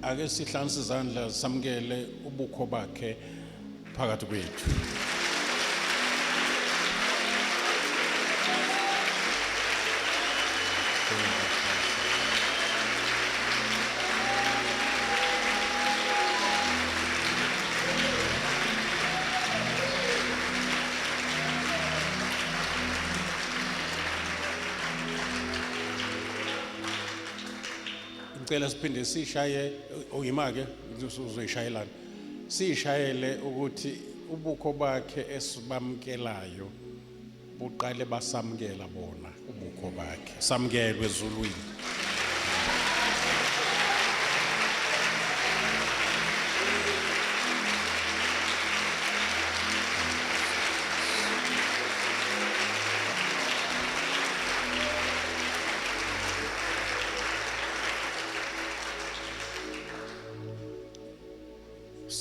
Ake sihlanganise izandla samukele ubukho bakhe phakathi kwethu. Ngicela siphinde sishaye oyima-ke uzoyishayelana siyishayele ukuthi ubukho bakhe esibamkelayo buqale basamukela bona ubukho bakhe samukelwe ezulwini.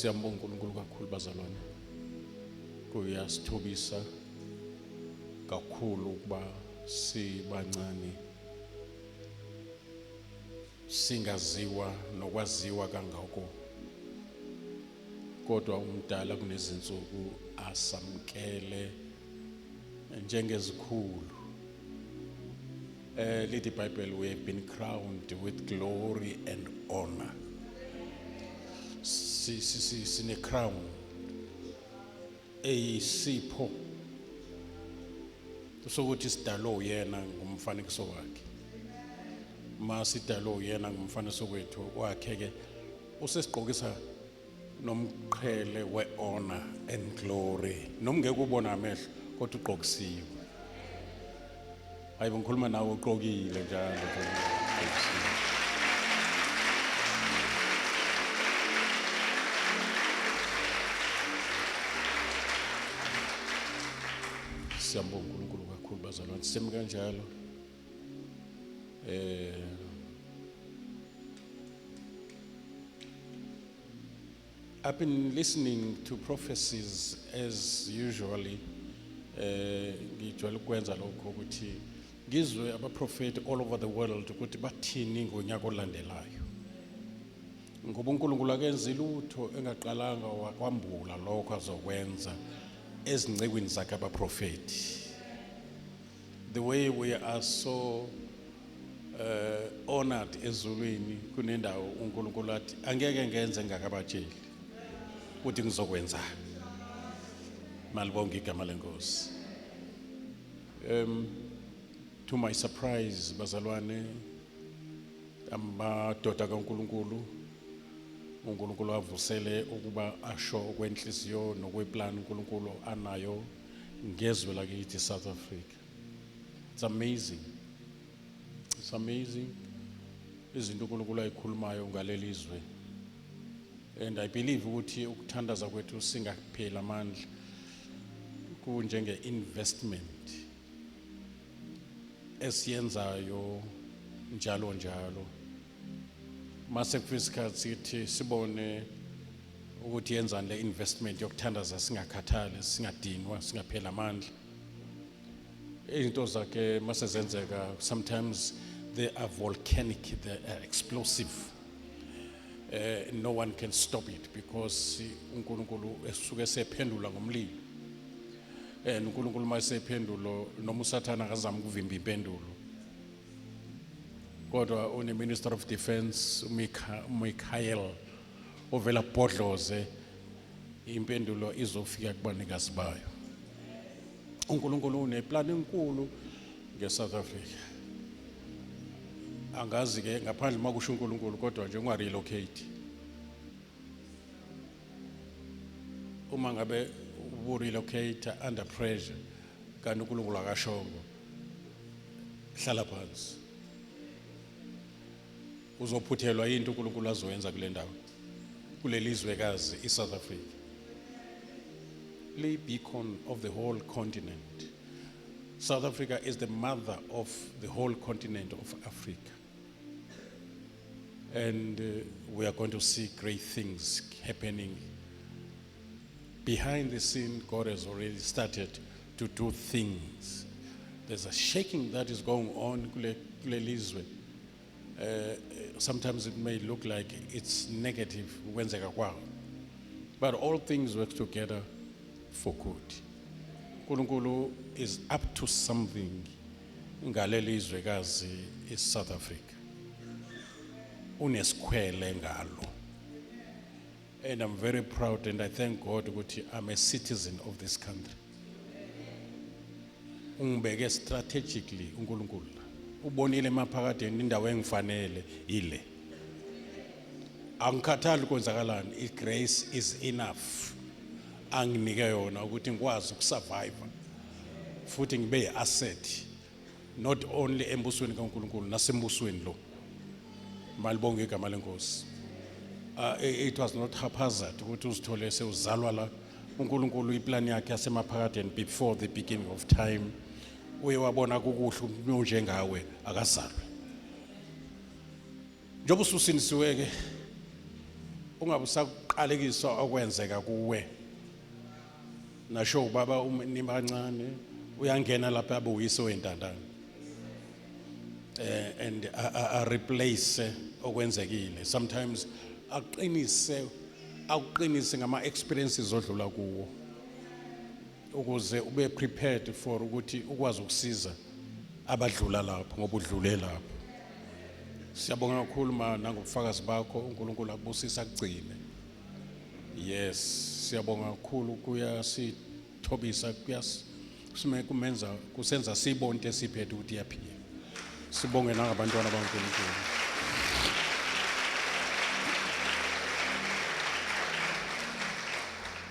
Siyambonga uNkulunkulu kakhulu bazalwane. Kuyasithobisa kakhulu ukuba sibancane singaziwa nokwaziwa kangako, kodwa umdala kunezinsuku asamkele njengezikhulu. Lithi iBhayibheli, we have been crowned with glory and honor. Sine crown eyisipho sokuthi sidalwe uyena ngomfanekiso wakhe. Ma sidalwe uyena ngomfanekiso wethu wakhe ke usesigqokisa nomqhele we-honor and glory, noma ngeke ubona amehlo kodwa ugqokisiwe. Hayi, ngikhuluma nawe uqokile njalo ugqokisiwe. Siyambonga uNkulunkulu kakhulu bazalwane, simi kanjalo. I've been listening to prophecies as usually. Ngijwayele ukwenza lokho ukuthi ngizwe abaprofeti all over the world ukuthi bathini ngonyaka olandelayo, ngoba uNkulunkulu akenzi lutho engaqalanga wakwambula lokho azokwenza ezincekwini zakhe abaprofeti. The way we are so honored ezulwini, kunendawo uNkulunkulu athi angeke ngenze ngakabatsheli ukuthi ngizokwenza. Malibonke igama lenkosi. To my surprise bazalwane, amadoda kaNkulunkulu, uNkulunkulu avusele ukuba asho okwenhliziyo nokweplan uNkulunkulu anayo ngezwe lakithi South Africa. It's amazing, it's amazing izinto uNkulunkulu ayikhulumayo ngaleli zwe, and I believe ukuthi ukuthandaza kwethu singapheli amandla kunjenge investment esiyenzayo njalo njalo. Mase kufika isikhathi sithi sibone ukuthi yenzani le investment yokuthandaza singakhathali, singadinwa, singapheli amandla. Izinto zakhe mase zenzeka, sometimes they are volcanic, they are explosive. No one can stop it because uNkulunkulu esuke sephendula ngomlilo, and uNkulunkulu masephendulo noma uSathana akazama ukuvimba impendulo, kodwa une Minister of Defense uMichael ovela bhodloze impendulo izofika kubanikazi bayo. uNkulunkulu uneplan enkulu ngeSouth Africa. Angazi ke ngaphandle makusho uNkulunkulu, kodwa nje unga relocate. Uma ngabe ubu relocate under pressure kanti uNkulunkulu akashongo, hlala phansi, uzophuthelwa into uNkulunkulu azoyenza kule ndawo, kuleli zwekazi iSouth Africa, le beacon of the whole continent. South Africa is the mother of the whole continent of Africa, and we are going to see great things happening behind the scene. God has already started to do things. There's a shaking that is going on kule lizwe. Sometimes it may look like it's negative ukwenzeka kwawo, but all things work together for good. uNkulunkulu is up to something ngaleli zwekazi iSouth Africa. Unesikhwele ngalo, and I'm very proud and I thank God ukuthi I'm a citizen of this country. Ungibeke strategically uNkulunkulu, ubonile emaphakadeni indawo engifanele ile. Angikhathali kwenzakalani, i-grace is enough anginike yona ukuthi ngikwazi ukusurvive futhi ngibe yi-asset, not only embusweni kaNkulunkulu, nasembusweni lo. Malibonge igama lenkosi. It was not haphazard ukuthi uzithole sewuzalwa la. UNkulunkulu, iplan yakhe yasemaphakadeni, before the beginning of time, uye wabona kukuhle umuntu onjengawe akazalwe. Njengoba ususindisiwe ke, ungabe usakuqalekiswa okwenzeka kuwe. Nasho ubaba umnima kancane uyangena lapha abe uyise wentandane and a replace okwenzekile. Sometimes aqinise, akuqinise ngama experiences odlula kuwo ukuze ube prepared for ukuthi ukwazi ukusiza abadlula lapho, ngoba udlule lapho. Siyabonga kakhulu ma nangobufakazi bakho. uNkulunkulu akubusise, akugcine. Yes, siyabonga kakhulu, kuyasithobisa, kuyas sime kumenza kusenza sibone into esiphethe ukuthi iyaphila. Sibonge nangabantwana baNkulunkulu.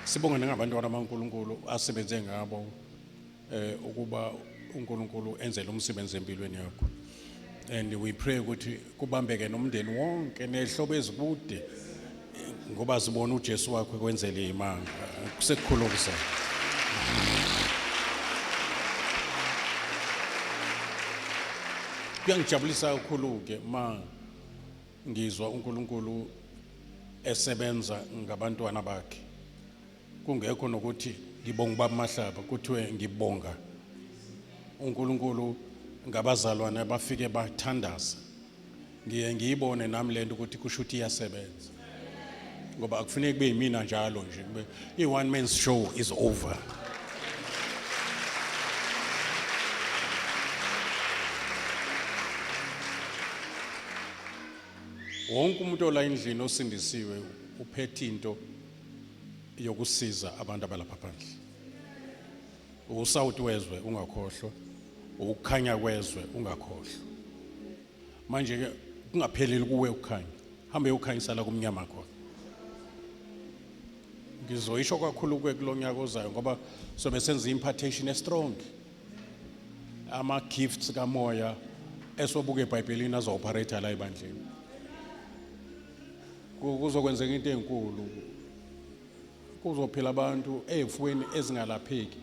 Sibonge nangabantwana baNkulunkulu asebenze ngabo ukuba uNkulunkulu enze lo msebenzi empilweni yakho. And we pray ukuthi kubambeke nomndeni wonke nehlobo ezikude, ngoba sibona uJesu wakho ekwenzele imanga kusekukhulu okuzayo. Kuyangijabulisa kakhulu ke ma ngizwa uNkulunkulu esebenza ngabantwana bakhe, kungekho nokuthi ngibonga ubaba Mahlaba, kuthiwe ngibonga uNkulunkulu ngabazalwane abafike bathandaza. Ngiye ngiyibone nami lento ukuthi kusho ukuthi iyasebenza, ngoba akufuneki kube yimina njalo nje, kube i-one man's show is over. Wonke umuntu ola endlini osindisiwe uphethe into yokusiza abantu abalapha phandle. Usawuti wezwe, ungakhohlwa. Ukukhanya kwezwe, ungakhohlwa. Manje ke kungapheleli kuwe ukukhanya, hambe uyokhanyisa la kumnyama khona. Ngizoyisho kakhulu kwe kulonyaka ozayo, ngoba sobe senza impartation estrong, ama gifts kamoya esobuka eBhayibhelini azo-operate la ebandleni. Kuzokwenzeka into enkulu, kuzophila abantu ezifweni ezingalapheki,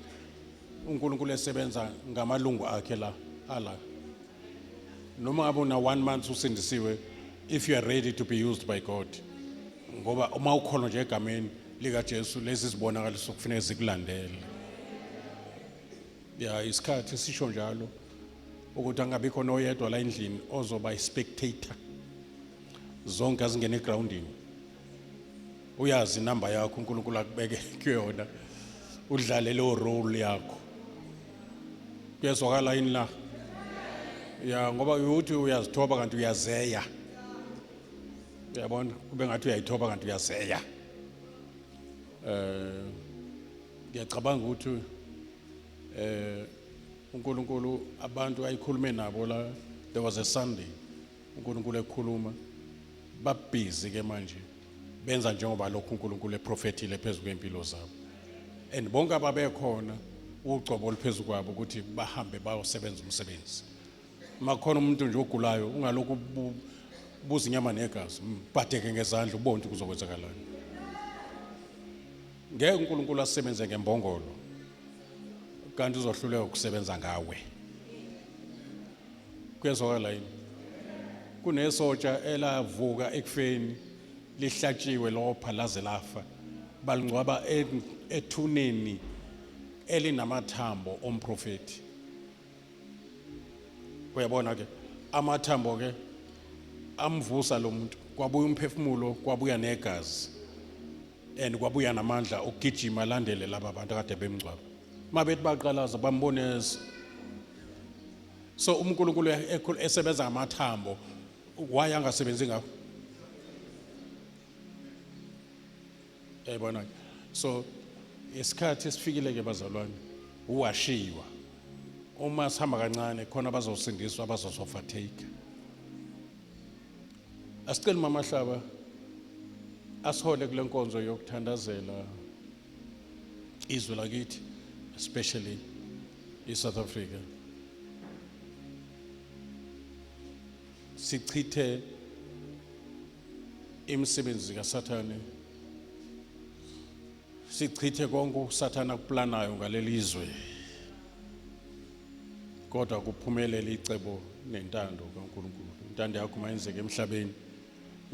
uNkulunkulu esebenza ngamalungu akhe la ala. Noma ngabe una one month usindisiwe, if you are ready to be used by God, ngoba uma ukhona nje egameni lika Jesu, lezi zibonakaliso kufuneka zikulandele. Ya, isikhathi sisho njalo ukuthi angabikho noyedwa la endlini ozoba i-spectator. Zonke azingene egroundini. Uyazi inamba yakho uNkulunkulu akubeke kuyona, udlale leyo role yakho. Kuyezwakala yini la? Ya, ngoba uthi uyazithoba kanti uyazeya. Uyabona, kube ngathi uyayithoba kanti uyazeya. Ngiyacabanga ukuthi uNkulunkulu abantu ayikhulume nabo la. There was a Sunday uNkulunkulu ekhuluma, babhizi ke manje benza njengoba lokhu uNkulunkulu eprofethile phezulu kwempilo zabo, and bonke ababekhona ugcobo oluphezulu kwabo ukuthi bahambe bayosebenza umsebenzi. Makhona umuntu nje ogulayo, ungalokhu buza inyama negazi, mbhadeke ngezandla ubone ukuthi kuzokwenzakalani. Ngeke uNkulunkulu asebenze ngembongolo kanti uzohluleka ukusebenza ngawe. Kuyezwakala yini? Kunesotsha elavuka ekufeni lihlatshiwe lopha laze lafa, balingcwaba ethuneni elinamathambo omprofeti. Uyabona ke, amathambo ke Amvusa lo muntu, kwabuya umphefumulo, kwabuya negazi and kwabuya namandla okugijima alandele laba bantu akade bemngcwaba. Mabethi baqalaza bamboneza. So uNkulunkulu esebenza ngamathambo, why angasebenzi ngawo? Yayibona ke. So isikhathi esifikile ke bazalwane, uwashiwa. Uma sihamba kancane khona abazosindiswa, abazosofatheka. Asicela mama Hlaba asihole kule nkonzo yokuthandazela izwe lakithi, especially iSouth Africa. Sichithe imisebenzi kaSathane, sichithe konke uSathane akuplanayo ngaleli zwe, kodwa kuphumelele icebo nentando kaNkulunkulu. Intando yakho mayenzeke emhlabeni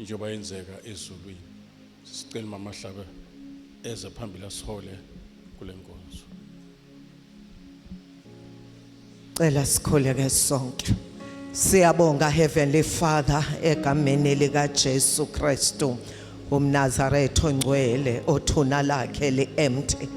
njengoba yenzeka ezulwini. Sicela mama Hlabe eze phambili asihole kule nkonzo. Cela sikhuleke sonke. Siyabonga Heavenly Father egameni lika Jesu Kristu umNazaretha ongcwele othuna lakhe li empty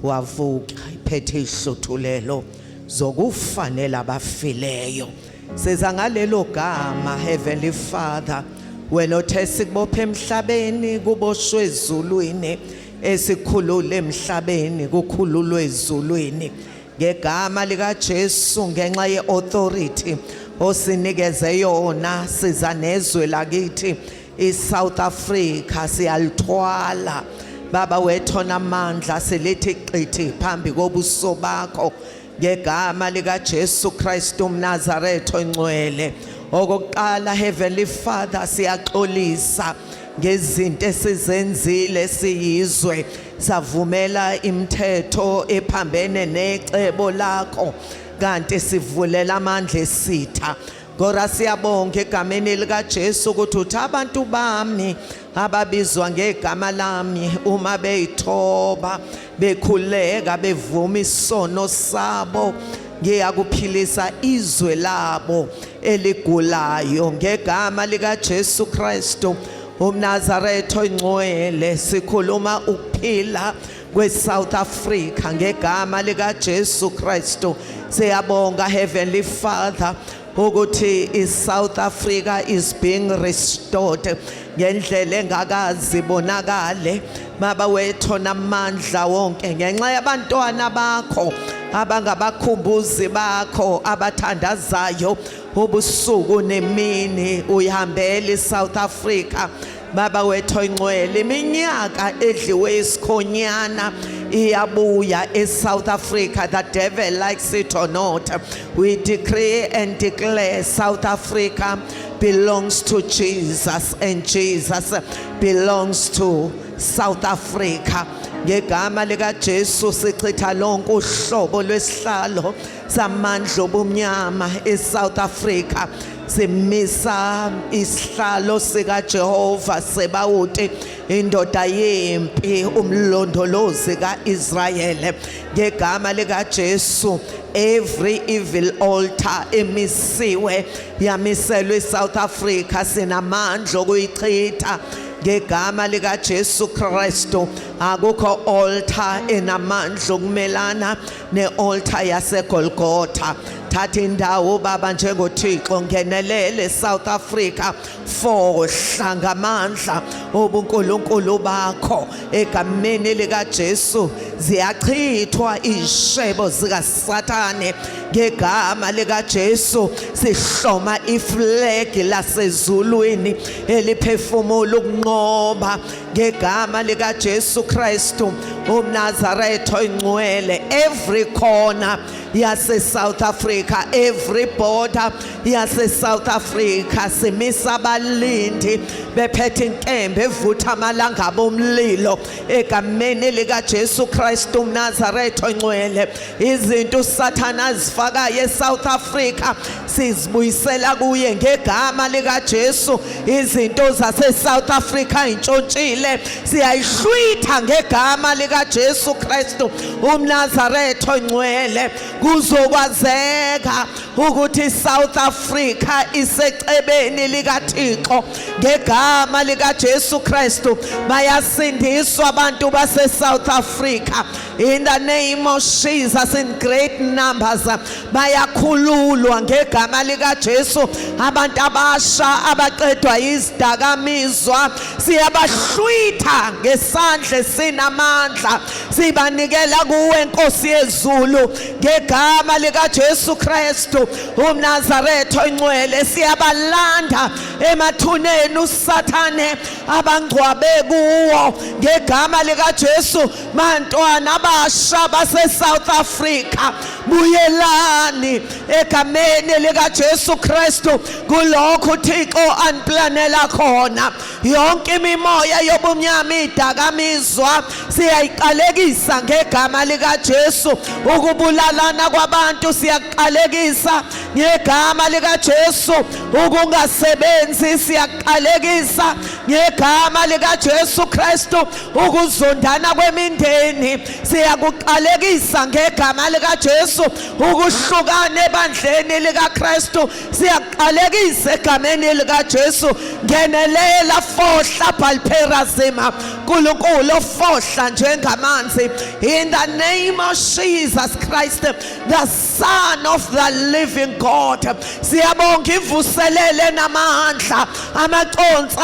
wavuka iphethe ihluthulelo zokufanela abafileyo. Siza ngalelo gama Heavenly Father, wena othe sikubophe emhlabeni kuboshwe ezulwini, esikhulule emhlabeni kukhululwe ezulwini. Ngegama likaJesu, ngenxa yeauthority osinikeze yona, siza nezwe lakithi iSouth Africa, siyalithwala Baba wethu onamandla, silithi qithi phambi kobuso bakho ngegama likaJesu Kristu umNazaretha ongcwele. Okokuqala Heavenly Father, siyaxolisa ngezinto esizenzile siyizwe, savumela imithetho ephambene necebo lakho, kanti sivulela amandla esitha. Kodwa siyabonga egameni likaJesu ukuthi uthi abantu bami ababizwa ngegama lami uma beyithoba bekhuleka bevuma isono sabo, ngiyakuphilisa izwe labo eligulayo ngegama likaJesu Kristu umNazaretha ongcwele. Sikhuluma ukuphila kweSouth Africa ngegama likaJesu Kristu. Siyabonga Heavenly Father ukuthi iSouth Africa is being restored ngendlela engakazi bonakale, Baba wethu namandla wonke, ngenxa yabantwana bakho abangabakhumbuzi bakho abathandazayo ubusuku nemini. Uyihambela iSouth Africa Baba wethu oyingcwele, iminyaka edliwe isikhonyana iyabuya eSouth Africa. The devil likes it or not, we decree and declare South Africa belongs to Jesus and Jesus belongs to South Africa. Ngegama lika Jesu sichitha lonke uhlobo lwesihlalo samandla obumnyama eSouth Africa, simisa isihlalo sika Jehova Sebawoti, indoda yempi, umlondolozi kaIsrayeli. Ngegama lika Jesu, every evil altar emisiwe yamiselwe eSouth Africa, sinamandla okuyichitha ngegama lika Jesu Kristu. Akukho altar enamandla okumelana nealtar yaseGolgotha. Thatha indawo Baba njengoThixo, ngenelele South Africa, fohla ngamandla obuNkulunkulu bakho egameni lika Jesu. Ziyachithwa ishebo zikaSathane ngegama lika Jesu. Sihloma iflag lasezulwini eliphefumula ukunqoba ngegama lika Jesu Kristu umNazaretha oyingcwele. Every corner yase South Africa, every border yase South Africa, simisa abalindi bephethe inkemba evutha amalanga bomlilo egameni lika Jesu Kristu umNazaretha oyingcwele. Izinto uSathana azifakayo eSouth Africa sizibuyisela kuye ngegama lika Jesu. Izinto zase South Africa intshontshile siyayihlwitha ngegama lika Jesu Kristu umNazaretha oyingcwele. Kuzokwazeka ukuthi South Africa isecebeni likaThixo ngegama lika Jesu Kristu. Bayasindiswa abantu base South Africa in the name of Jesus in great numbers. Bayakhululwa ngegama lika Jesu abantu abasha abaqedwa izidakamizwa, siyabahlwitha ngesandla sinamandla, sibanikela kuwe Nkosi yezulu ngegama lika Jesu Kristu umNazaretha ongcwele. Siyabalanda emathuneni uSathane abangcwabe kuwo ngegama lika Jesu. Bantwana abasha base South Africa, buyelani egameni lika Jesu Kristu kulokhu uThixo aniplanela khona. Yonke imimoya yobumnyama, idakamizwa, siyayiqalekisa ngegama lika Jesu. Ukubulalana kwabantu siyaqalekisa ngegama lika Jesu. Ukungasebenzi siyaqalekisa ngegama lika Jesu Kristu. Ukuzondana kwemindeni siyakuqalekisa ngegama lika Jesu. Ukuhlukana ebandleni lika Kristu siyaqalekisa egameni lika Jesu. Ngenelela, fohla Balperazima, uNkulunkulu fohla njengamanzi in the name of Jesus Christ, the Son of the living God. Siyabonga ivuselele namandla, amaconsa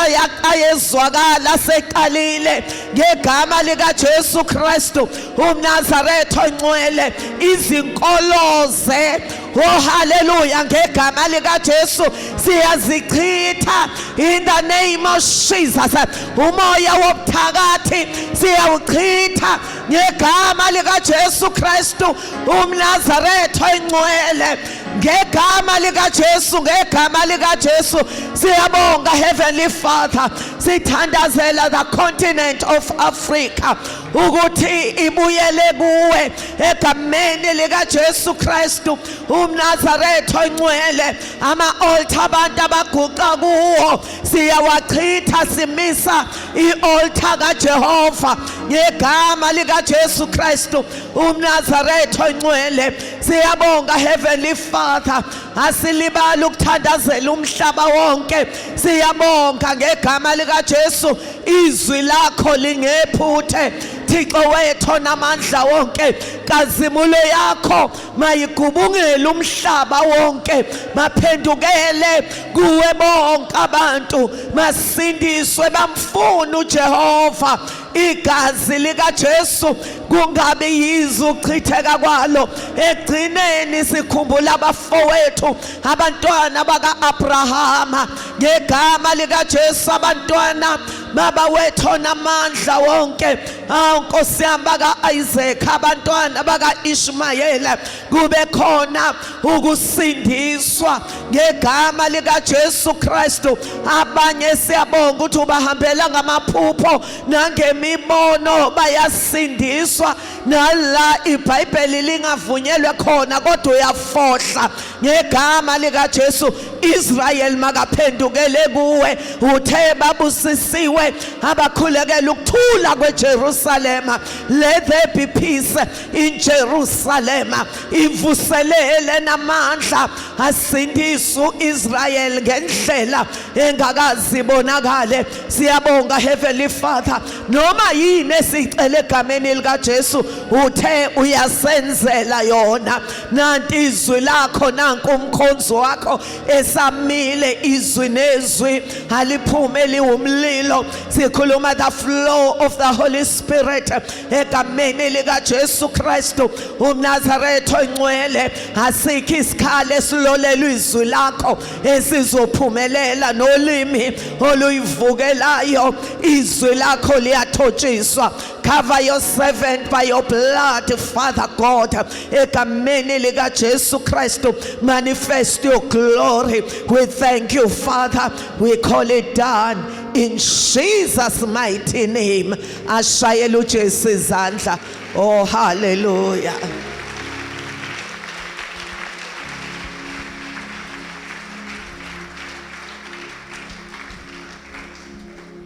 ayezwakala seqalile ngegama lika Jesu Kristu umNazaretha ongcwele. Izinkoloze, oh hallelujah, ngegama lika Jesu siyazichitha in the name of Jesus. Umoya wobuthakathi siyawuchitha ngegama lika Jesu Kristu umNazaretha ongcwele, ngegama lika Jesu, ngegama lika Jesu. Siyabonga Heavenly Father, sithandazela the continent of Africa ukuthi ibuyele kuwe egameni lika Jesu Kristu umNazaretha ongcwele. Ama altar abantu abaguqa kuwo siyawachitha, simisa ialtar kaJehova ngegama lika Jesu Kristu umNazaretha ongcwele. Siyabonga Heavenly Father, asilibali ukuthandazela umhlaba wonke. Siyabonga ngegama lika Jesu, izwi lakho lingephuthe Thixo wethu namandla wonke. Kazimulo yakho mayigubungele umhlaba wonke, baphendukele kuwe bonke abantu, masindiswe bamfuna uJehova. Igazi lika Jesu kungabi yizo ukuchitheka kwalo. Egcineni sikhumbula abafowethu, abantwana baka-Abrahama ngegama lika Jesu, abantwana baba wethu namandla wonke, awu Nkosi yami, baka Isaac, abantwana baka Ishmayeli, kube khona ukusindiswa ngegama lika Jesu Kristu. Abanye siyabonga ukuthi ubahambela ngamaphupho nangemibono, bayasindiswa nala iBhayibheli lingavunyelwe khona, kodwa uyafohla ngegama lika Jesu. Israel makaphendukele kuwe, uthe babusisiwe abakhulekela ukuthula kweJerusalema. Let there be peace in Jerusalem. Ivuselele namandla, asindise uIsrael ngendlela engakazi bonakale. Siyabonga Heavenly Father, noma yini esicela egameni lika Jesu uthe uyasenzela yona. Nanti izwi lakho, nanku umkhonzi wakho esamile, izwi nezwi aliphume liwumlilo. Sikhuluma the flow of the Holy Spirit egameni lika Jesu Kristu umNazaretha ongcwele. Asikho isikhali esilolela izwi lakho esizophumelela, nolimi oluyivukelayo izwi lakho liyathotshiswa. Cover your servant by your blood, Father God, egameni lika Jesu Kristu. Manifest your glory. We thank you, Father. We call it done in Jesus' mighty name. Ashayela uJesu izandla. Oh hallelujah.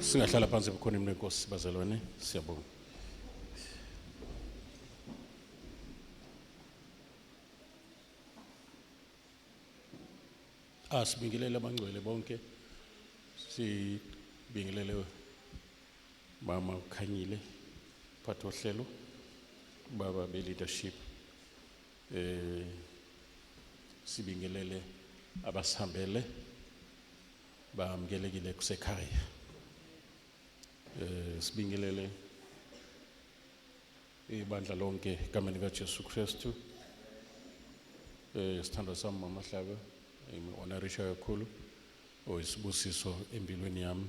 Singahlala phansi ebukhoneni benkosi bazalwane, siyabonga. Asibingelele abangcwele bonke. Sibingelele mama uKhanyile, phatha ohlelo, baba be leadership. Sibingelele abasihambele, bamukelekile kusekhaya. Sibingelele ibandla lonke egameni likaJesu Kristu. Sithandwa sami mama Hlaba, ngimi-honorisha kakhulu, oyisibusiso empilweni yami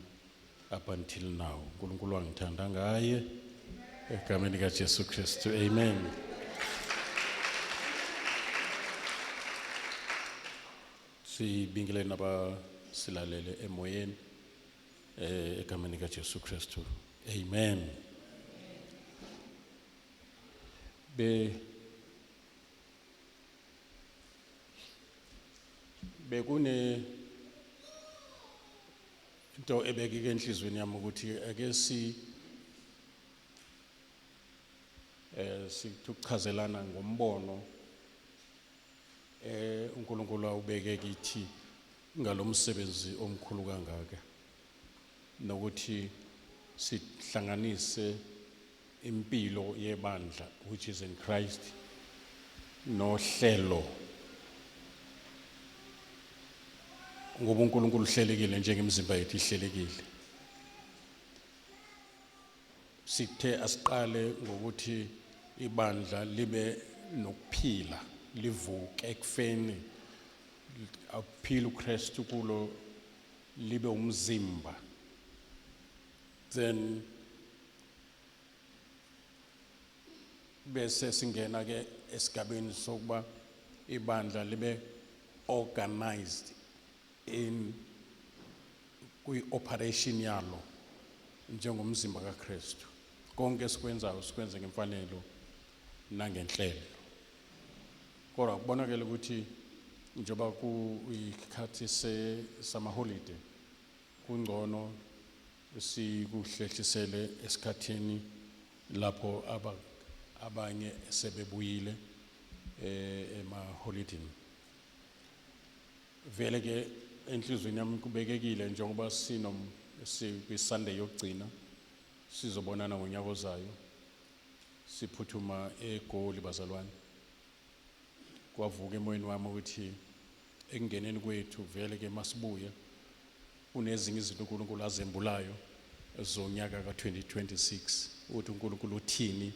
up until now. uNkulunkulu wangithanda ngaye egameni likaJesu Kristu. Amen. Sibingelele nabasilalele emoyeni egameni likaJesu Kristu. Amen. Be bekune into ebekike enhliziyweni yami ukuthi ake si sithuchazelana ngombono uNkulunkulu awubeke kithi ngalomsebenzi omkhulu kangaka, nokuthi sihlanganise impilo yebandla which is in Christ nohlelo, ngoba uNkulunkulu uhlelekile njengemizimba yethu ihlelekile. Sithe asiqale ngokuthi ibandla libe nokuphila, livuke ekufeni, akuphila uKristu kulo, libe umzimba. Then bese singena ke esigabeni sokuba ibandla libe organized in kwi-operation yalo njengomzimba kaKristu. Konke esikwenzayo sikwenze ngemfanelo nangenhlelo. Kodwa kubonakele ukuthi njengoba kuyikhathi samaholide, kungcono sikuhlehlisele esikhathini lapho abanye sebebuyile emaholidini. Vele ke enhliziyweni yami kubekekile, njengoba sinom sikwi-Sunday yokugcina, sizobonana ngonyaka ozayo. Siphuthuma eGoli bazalwane. Kwavuka emoyeni wami ukuthi ekungeneni kwethu vele ke masibuye kunezinye izinto uNkulunkulu azembulayo zonyaka ka-2026, ukuthi uNkulunkulu uthini,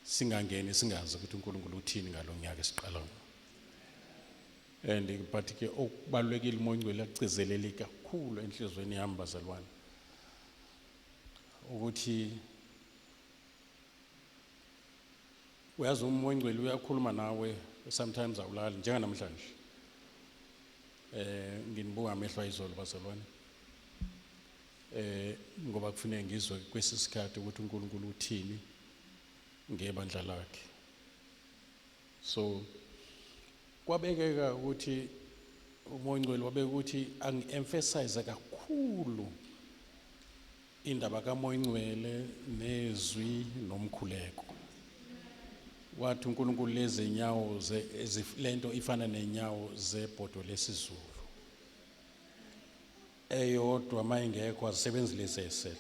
singangeni singazi ukuthi uNkulunkulu uthini ngalonyaka esiqala. And but ke okubalulekile, uMoya oNgcwele akugcizeleli kakhulu enhliziyweni yami bazalwane, ukuthi uyazi uMoya oNgcwele uyakhuluma nawe, sometimes awulali njenganamhlanje. Nginibuka amehlo ayizolo bazalwane, ngoba kufuneka ngizwe kwesisikhathi ukuthi uNkulunkulu uthini ngebandla lakhe. So kwabekeka ukuthi uMoya oNgcwele wabeka ukuthi angi-emphasize kakhulu indaba kaMoya oNgcwele nezwi nomkhuleko. Wathi uNkulunkulu lezi nyawo lento ifana nenyawo zebhodo lesiZulu, eyodwa mayingekho azisebenzi lezi esele,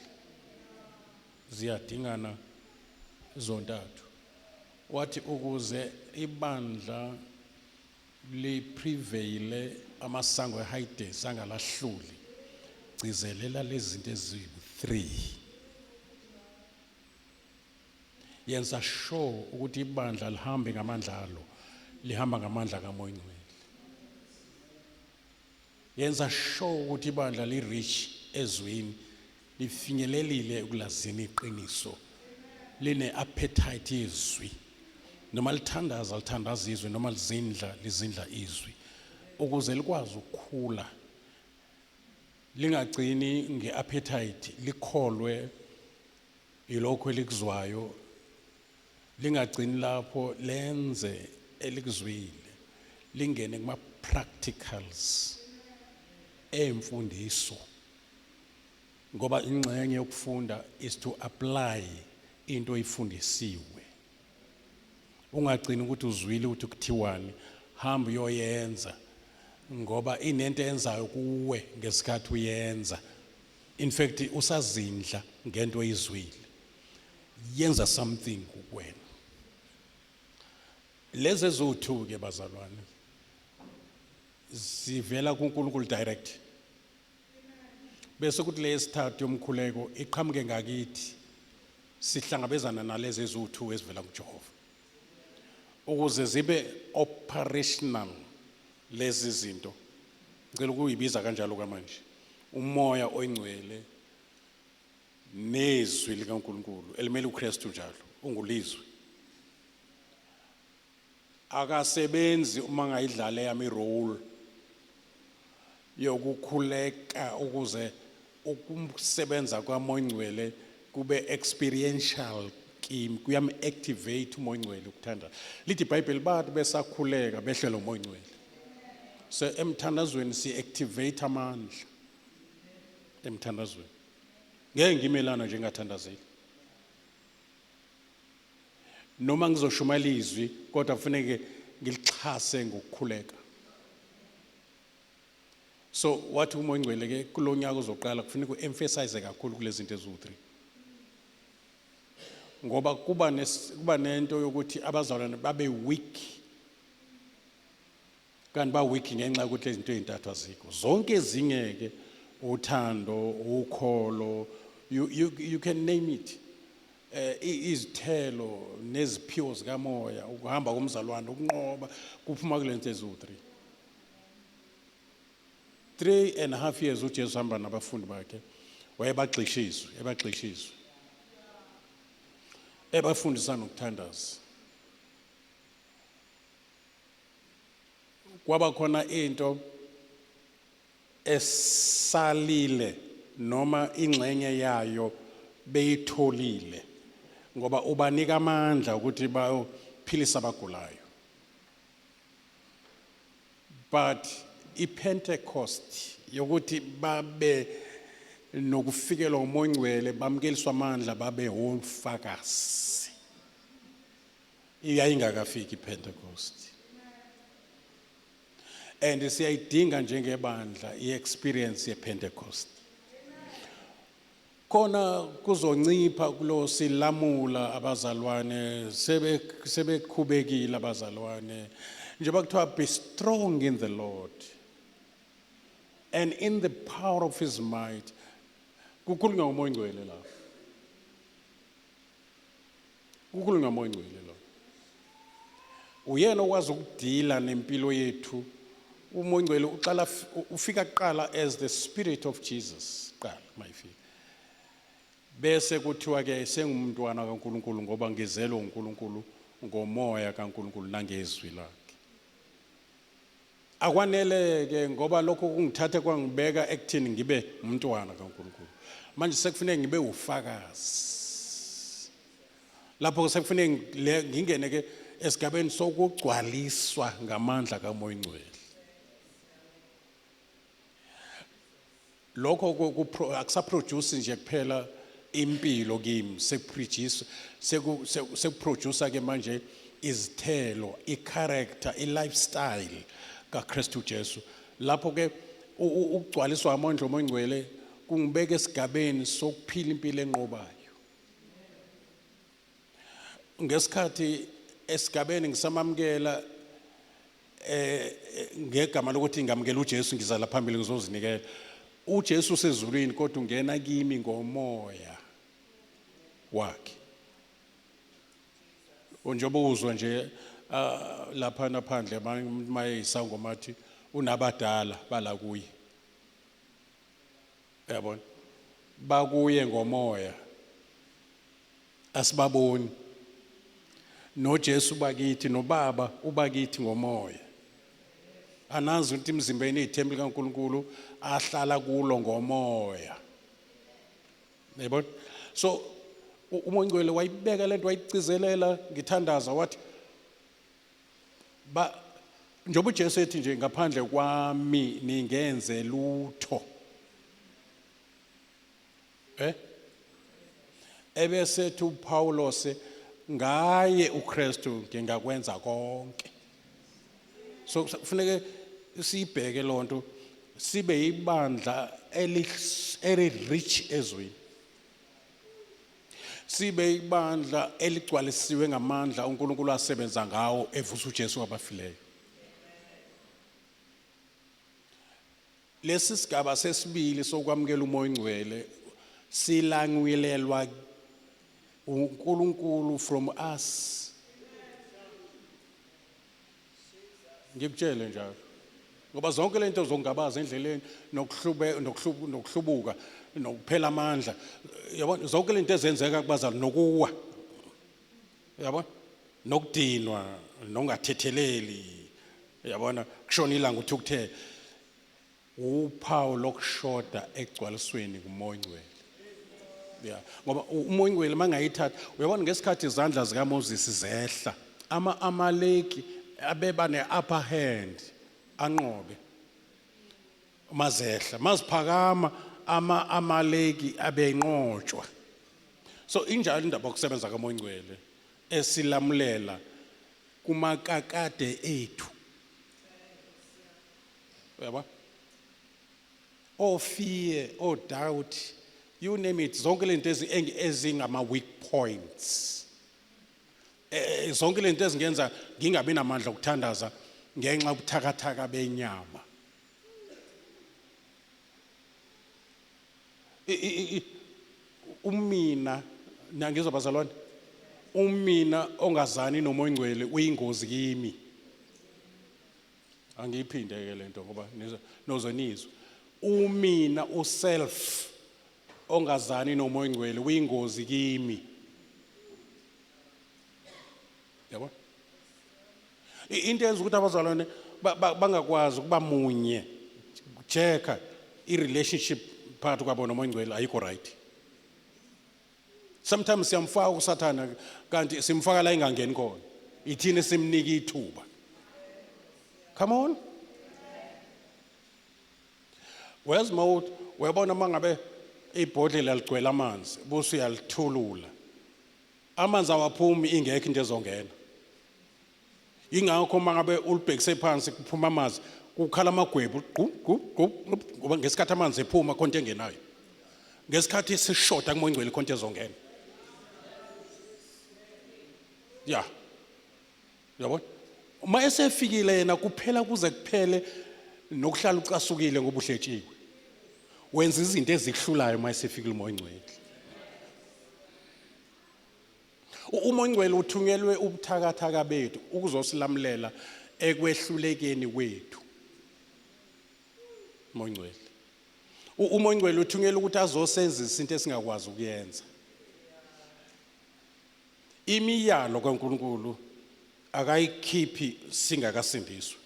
ziyadingana zontathu. Wathi ukuze ibandla liprevaile amasango eHades angalahluli, gcizelela lezi zinto eziwu-3, yenza sure ukuthi ibandla lihambe ngamandla alo, lihamba ngamandla kaMoya oNgcwele. Yenza sure ukuthi ibandla li-rich ezwini, lifinyelelile ekulazini iqiniso, line-appetite yezwi, noma lithandaza lithandaza izwi, noma lizindla lizindla izwi, ukuze likwazi ukukhula, lingagcini nge-appetite, likholwe yilokho elikuzwayo, lingagcini lapho, lenze elikuzwile, lingene kuma-practicals emfundiso, ngoba ingxenye yokufunda is to apply into oyifundisiwe. Ungagcini ukuthi uzwile ukuthi kuthiwani, hamba uyoyenza. Ngoba inento enzayo kuwe ngesikhathi uyenza. In fact usazindla ngento oyizwile. Yenza something kuwena. Lezi eziwu-2 ke bazalwane zivela kuNkulunkulu direct. Bese kuthi leyesithathu yomkhuleko iqhamuke ngakithi sihlangabezana nalezi eziwu-2 ezivela kuJehova. Ukuze zibe operational lezi zinto. Ngicela ukuyibiza kanjalo kwamanje. Umoya oyingcwele nezwi likaNkulunkulu elimele uKristu njalo ungulizwi. Akasebenzi uma ngayidlala yami role yokukhuleka ukuze ukusebenza kwaMoya Ongcwele kube experiential kimi, kuyami activate uMoya Ongcwele ukuthanda. Lithi iBhayibheli bathi besakhuleka behlelwa uMoya Ongcwele. So emthandazweni si activate amandla. Emthandazweni. Ngeke ngimelana nje ngingathandazeli. Noma ngizoshumayela izwi kodwa kufuneke ngilixhase ngokukhuleka. So wathi uMoya Ongcwele ke kulonyaka ozoqala kufuneka uemphasize kakhulu kulezi zinto eziwu-3. Ngoba kuba nento yokuthi abazalwane babe weak. Kanti ba weak ngenxa yokuthi lezi zinto ezintathu azikho. Zonke ezinye ke uthando, ukholo, you can name it. Izithelo neziphiwo zikamoya, ukuhamba komzalwane, ukunqoba kuphuma kule nto eziwu-3. 3.5 years uJesu hamba nabafundi bakhe, wayebagxishiswe, ebagxishiswe. Ebafundisa nokuthandaza. Kwaba khona into esalile noma ingxenye yayo beyitholile ngoba ubanika amandla ukuthi bayophilisa abagulayo. But iPentecost yokuthi babe nokufikelwa uMoya Ongcwele bamukeliswa amandla babe ofakazi, iyayingakafiki iPentecost. And siyayidinga njengebandla iexperience yePentecost. Khona kuzoncipha kulo silamula abazalwane sebekhubekile abazalwane. Njengoba kuthiwa be strong in the Lord and in the power of his might. Kukhulunywa ngoMoya Ongcwele la. Kukhulunywa ngoMoya Ongcwele la. Uyena okwazi ukudila nempilo yethu. uMoya Ongcwele uqala ufika kuqala as the spirit of Jesus qala mayifika. Bese kuthiwa ke sengumntwana kaNkuluNkulu ngoba ngizelwe uNkulunkulu ngomoya kaNkuluNkulu nangezwi lakhe. Akwaneleke ngoba lokho kungithathe kwangibeka ekuthini ngibe umntwana kaNkuluNkulu. Manje sekufuneka ngibe ufakazi. Lapho sekufuneka ngingene ke esigabeni sokugcwaliswa ngamandla kaMoya Ongcwele. Lokho akusaproduce nje kuphela impilo kimi, sekuproduce sekuproduce ke manje izithelo, icharacter, ilifestyle kaKristu Jesu. Lapho ke ukugcwaliswa amandla oMoya Ongcwele kungibeka esigabeni sokuphila impilo enqobayo. Ngesikhathi esigabeni ngisamamukela ngegama lokuthi ngamukela uJesu ngizala phambili ngizozinikela. uJesu usezulwini kodwa ungena kimi ngomoya wakhe. Njengoba uzwa nje lapha naphandle maye isangoma athi unabadala bala kuye. Uyabona? Bakuye ngomoya. Asibaboni. NoJesu bakithi noBaba ubakithi ngomoya. Anazi ukuthi imzimbeni ithempeli kaNkuluNkulu ahlala kulo ngomoya. Yabona? So uMoya Ongcwele wayibeka lento wayicizelela ngithandaza wathi ba njengoba uJesu ethi nje ngaphandle kwami ningenze lutho. Ebesethi uPaulos ngaye uKristu ngingakwenza konke. So kufuneke Siyibheke lonto sibe ibandla eli rich ezweni. Sibe ibandla eligcwalisiwe ngamandla uNkulunkulu asebenza ngawo evusa uJesu kwabafileyo. Lesi sigaba sesibili sokwamukela uMoya oNgcwele silangwilelwa uNkulunkulu from us. Ngikutshele njalo. Ngoba zonke lento zokungabaza endleleni nokuhlube nokuhlubuka nokuphela amandla, yabona, zonke lento ezenzeka kubazali nokuwa, yabona, nokudinwa nokungathetheleli, yabona, kushona ilanga uthukuthele, uphawu lokushoda egcwalisweni kuMoya oNgcwele. Yeah, ngoba uMoya oNgcwele mangayithatha, uyabona, ngesikhathi izandla zikaMoses zehla, ama-Amaleki abeba ne-upper hand anqobe. Mazehla, maziphakama, ama-Amaleki abenqotshwa. So injalo indaba yokusebenza kaMoya oNgcwele esilamulela kumakakade ethu, uyabona, o-fear, o-doubt, you name it, zonke lento ezingama weak points, zonke lento ezingenza ngingabi namandla okuthandaza ngenxa yobuthakathaka benyama. Umina niyangizwa bazalwane, umina ongazani noMoya oNgcwele uyingozi kimi. Angiyiphinde ke lento ngoba nozwe nizwe. Umina, uself ongazani noMoya oNgcwele uyingozi kimi, yabo. Into eyenza ukuthi abazalwane bangakwazi ukuba munye, checka i-relationship phakathi kwabo noMoya oNgcwele, ayikho right. Sometimes siyamfaka uSathana kanti simfaka la ingangeni khona, ithini, simnika ithuba. Come on, wezi mawuthi uyabona, mangabe ibhodlela ligcwele amanzi bese uyalithulula, amanzi awaphumi ingekho into ezongena. Ingakho mangabe ulibhekise phansi kuphuma amanzi, kukhala amagwebu, gqu gqu gqu, ngoba ngesikhathi amanzi ephuma khona into engenayo. Ngesikhathi sishoda kuMoya oNgcwele khona into ezongena ya, uyabona. Uma esefikile yena kuphela kuze kuphele nokuhlala ucasukile ngoba uhletshiwe, wenza izinto ezikuhlulayo uma esefikile uMoya oNgcwele. UMoya oNgcwele uthunyelwe ubuthakathaka bethu ukuzosilamulela ekwehlulekeni kwethu. Umoya oNgcwele, uMoya oNgcwele uthunyelwe ukuthi azosenzisa into esingakwazi ukuyenza. Imiyalo kaNkulunkulu akayikhiphi singakasindiswa,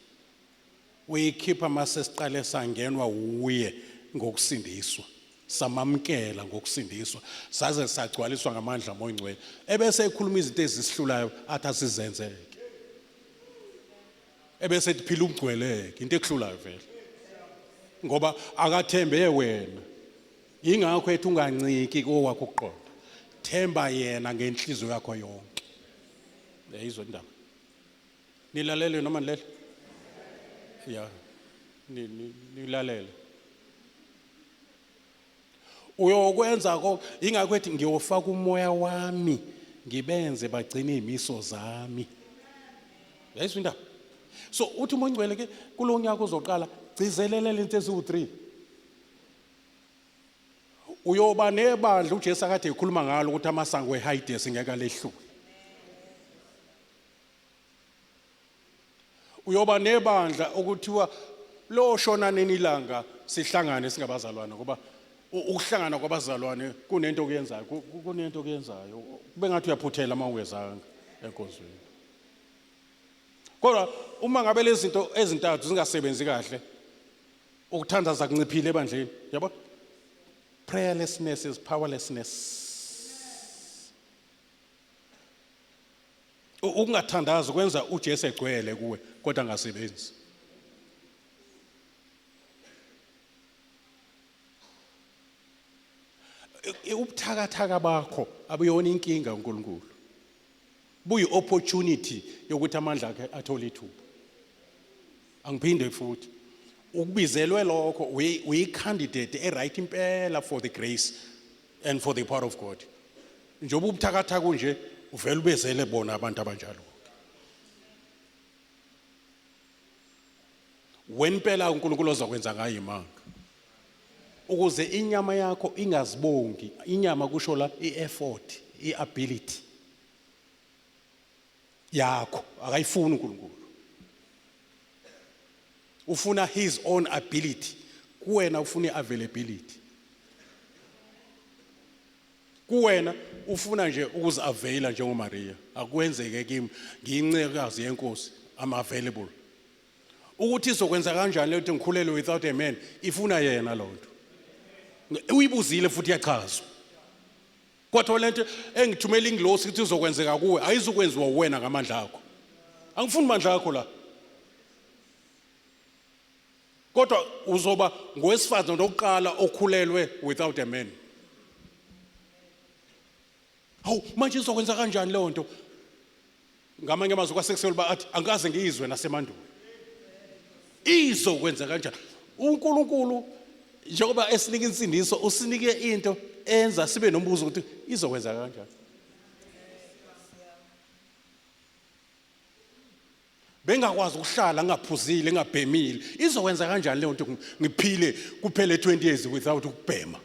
uyikhipha mase siqale sangenwa uye ngokusindiswa, samamkela ngokusindiswa, saze sagcwaliswa ngamandla Moya oNgcwele, ebese ekhuluma izinto ezisihlulayo athi asizenzeke, ebese ethi phila ugcweleke, into ekuhlulayo vele ngoba akathembe wena. Ingakho ethi unganciki kowakho ukuqonda, themba yena ngenhliziyo yakho yonke. Yayizwa indaba? Nilalele noma nilele? Ya, nilalele. Uyokwenza ko ingakho ethi ngiyofaka umoya wami ngibenze bagcine imiso zami. Yayizwa indaba? So uthi uMoya oNgcwele ke kulo nyaka uzoqala, gcizelela into eziwu-3. Uyoba nebandla uJesu akade ekhuluma ngalo ukuthi amasango eHades ngeke alehlule. Uyoba nebandla okuthiwa lo shona nini ilanga sihlangane singabazalwane, ngoba ukuhlangana kwabazalwane kunento okuyenzayo, kunento okuyenzayo kube ngathi uyaphuthela uma ungezanga enkonzweni. Kodwa uma ngabe lezi zinto ezintathu zingasebenzi kahle, ukuthandaza kunciphile ebandleni, yabo, prayerlessness is powerlessness. Ukungathandazi kwenza uJesu egcwele kuwe kodwa angasebenzi. Ubuthakathaka bakho abuyona inkinga uNkulunkulu, buyi opportunity yokuthi amandla akhe athole ithuba. Angiphinde futhi. Ukubizelwe lokho, uyi-candidate e-right impela for the grace and for the power of God. Njengoba ubuthakathaka nje uvela ubezele bona abantu abanjalo. Wena impela uNkulunkulu ozokwenza ngayo imanga. Ukuze inyama yakho ingazibongi, inyama kusho la i-effort, i-ability yakho akayifuni uNkulunkulu. Ufuna his own ability. Kuwena ufuna i-availability. Kuwena ufuna nje ukuzi-availa njengoMaria. Akwenzeke kimi, ngiyincekazi yenkosi, I'm available. Ukuthi izokwenza kanjani lento ngikhulelwe without a man, ifuna yena lonto. Uyibuzile futhi iyachazwa. Kodwa lento engithumela ingilosi ukuthi izokwenzeka kuwe ayizukwenziwa uwena ngamandla akho. Angifuni mandla akho la. Kodwa uzoba ngowesifazane oqala okhulelwe without a man. Hawu manje izokwenza kanjani leyo nto? Ngamanye amazwi kwasekusele uba athi angikaze ngiyizwe nasemandulo. Izokwenza kanjani? uNkulunkulu njengoba esinika insindiso usinike into enza sibe nombuzo ukuthi izokwenza kanjani. Bengakwazi ukuhlala ngingaphuzile ngingabhemile. Izokwenza kanjani leyo nto ngiphile kuphele 20 years without ukubhema?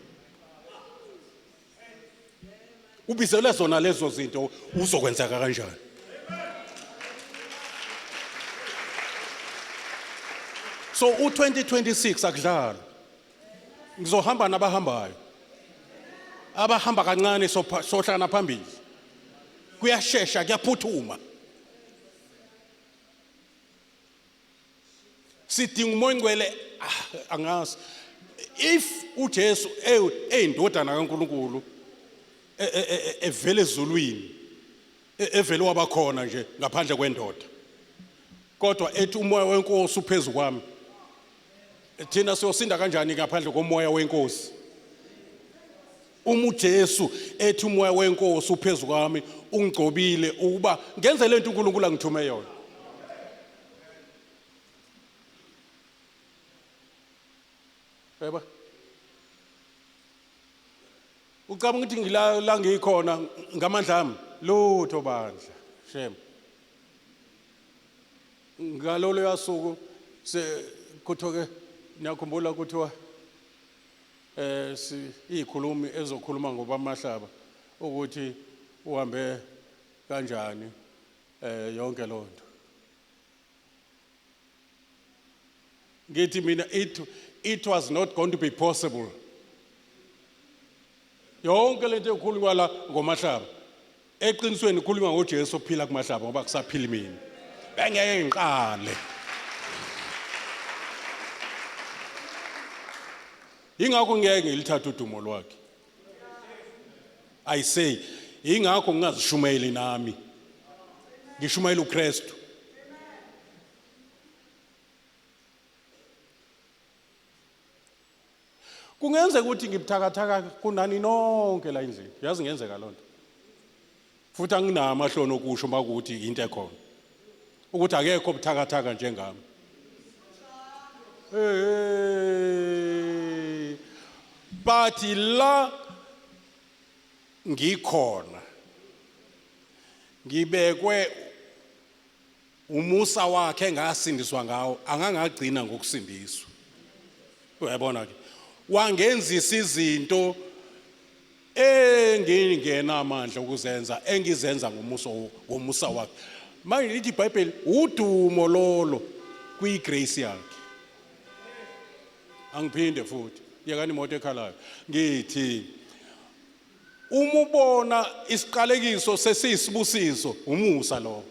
Ubizelwe zona lezo zinto uzokwenzeka kanjani? So u2026 akudlalwa. Ngizohamba nabahambayo. Abahamba kancane sohlangana phambili. Kuyashesha kuyaphuthuma. Sidinga umoya ongcwele angazi. If uJesu eyindodana kaNkuluNkulu evela ezulwini evele wabakhona nje ngaphandle kwendoda. Kodwa ethi umoya wenkosi uphezu kwami. Thina siyosinda kanjani ngaphandle komoya wenkosi? Uma uJesu ethi umoya wenkosi uphezu kwami ungigcobile ukuba ngenze lento uNkulunkulu angithume yona. Yebo. Ucabanga ukuthi ngila la ngikhona ngamandla ami? Lutho bandla. Shem. Ngalolo yasuku se kuthiwa ke niyakhumbula kuthiwa si izikhulumi ezokhuluma ngobamahlaba ukuthi uhambe kanjani yonke lonto. Ngithi mina it was not going to be possible. Yonke lento ekhulunywa la ngomahlaba eqinisweni ikhulunywa ngoJesu ophila kumahlaba ngoba kusaphili mina. Bengeke ngiqale. Ingakho ngeke ngilithathe udumo lwakhe. I say ingakho ngingazishumayeli nami. Ngishumayela uKristu. Kungenzeka ukuthi ngibuthakathaka kunani nonke la endlini. Yazi ngenzeka lonto. Futhi anginawo amahloni okusho makuthi into ekhona. Ukuthi akekho obuthakathaka njengami. Hey. But la ngikhona. Ngibekwe umusa wakhe engasindiswa ngawo angangagcina ngokusindiswa. Uyabona ke. Wangenzisa izinto engingena amandla ukuzenza engizenza ngomuso ngomusa wakhe. Manje lithi iBhayibheli udumo lolo kwigrace yakhe. Angiphinde futhi yekani imoto ekhalayo. Ngithi uma ubona isiqalekiso sesiyisibusiso umusa lo.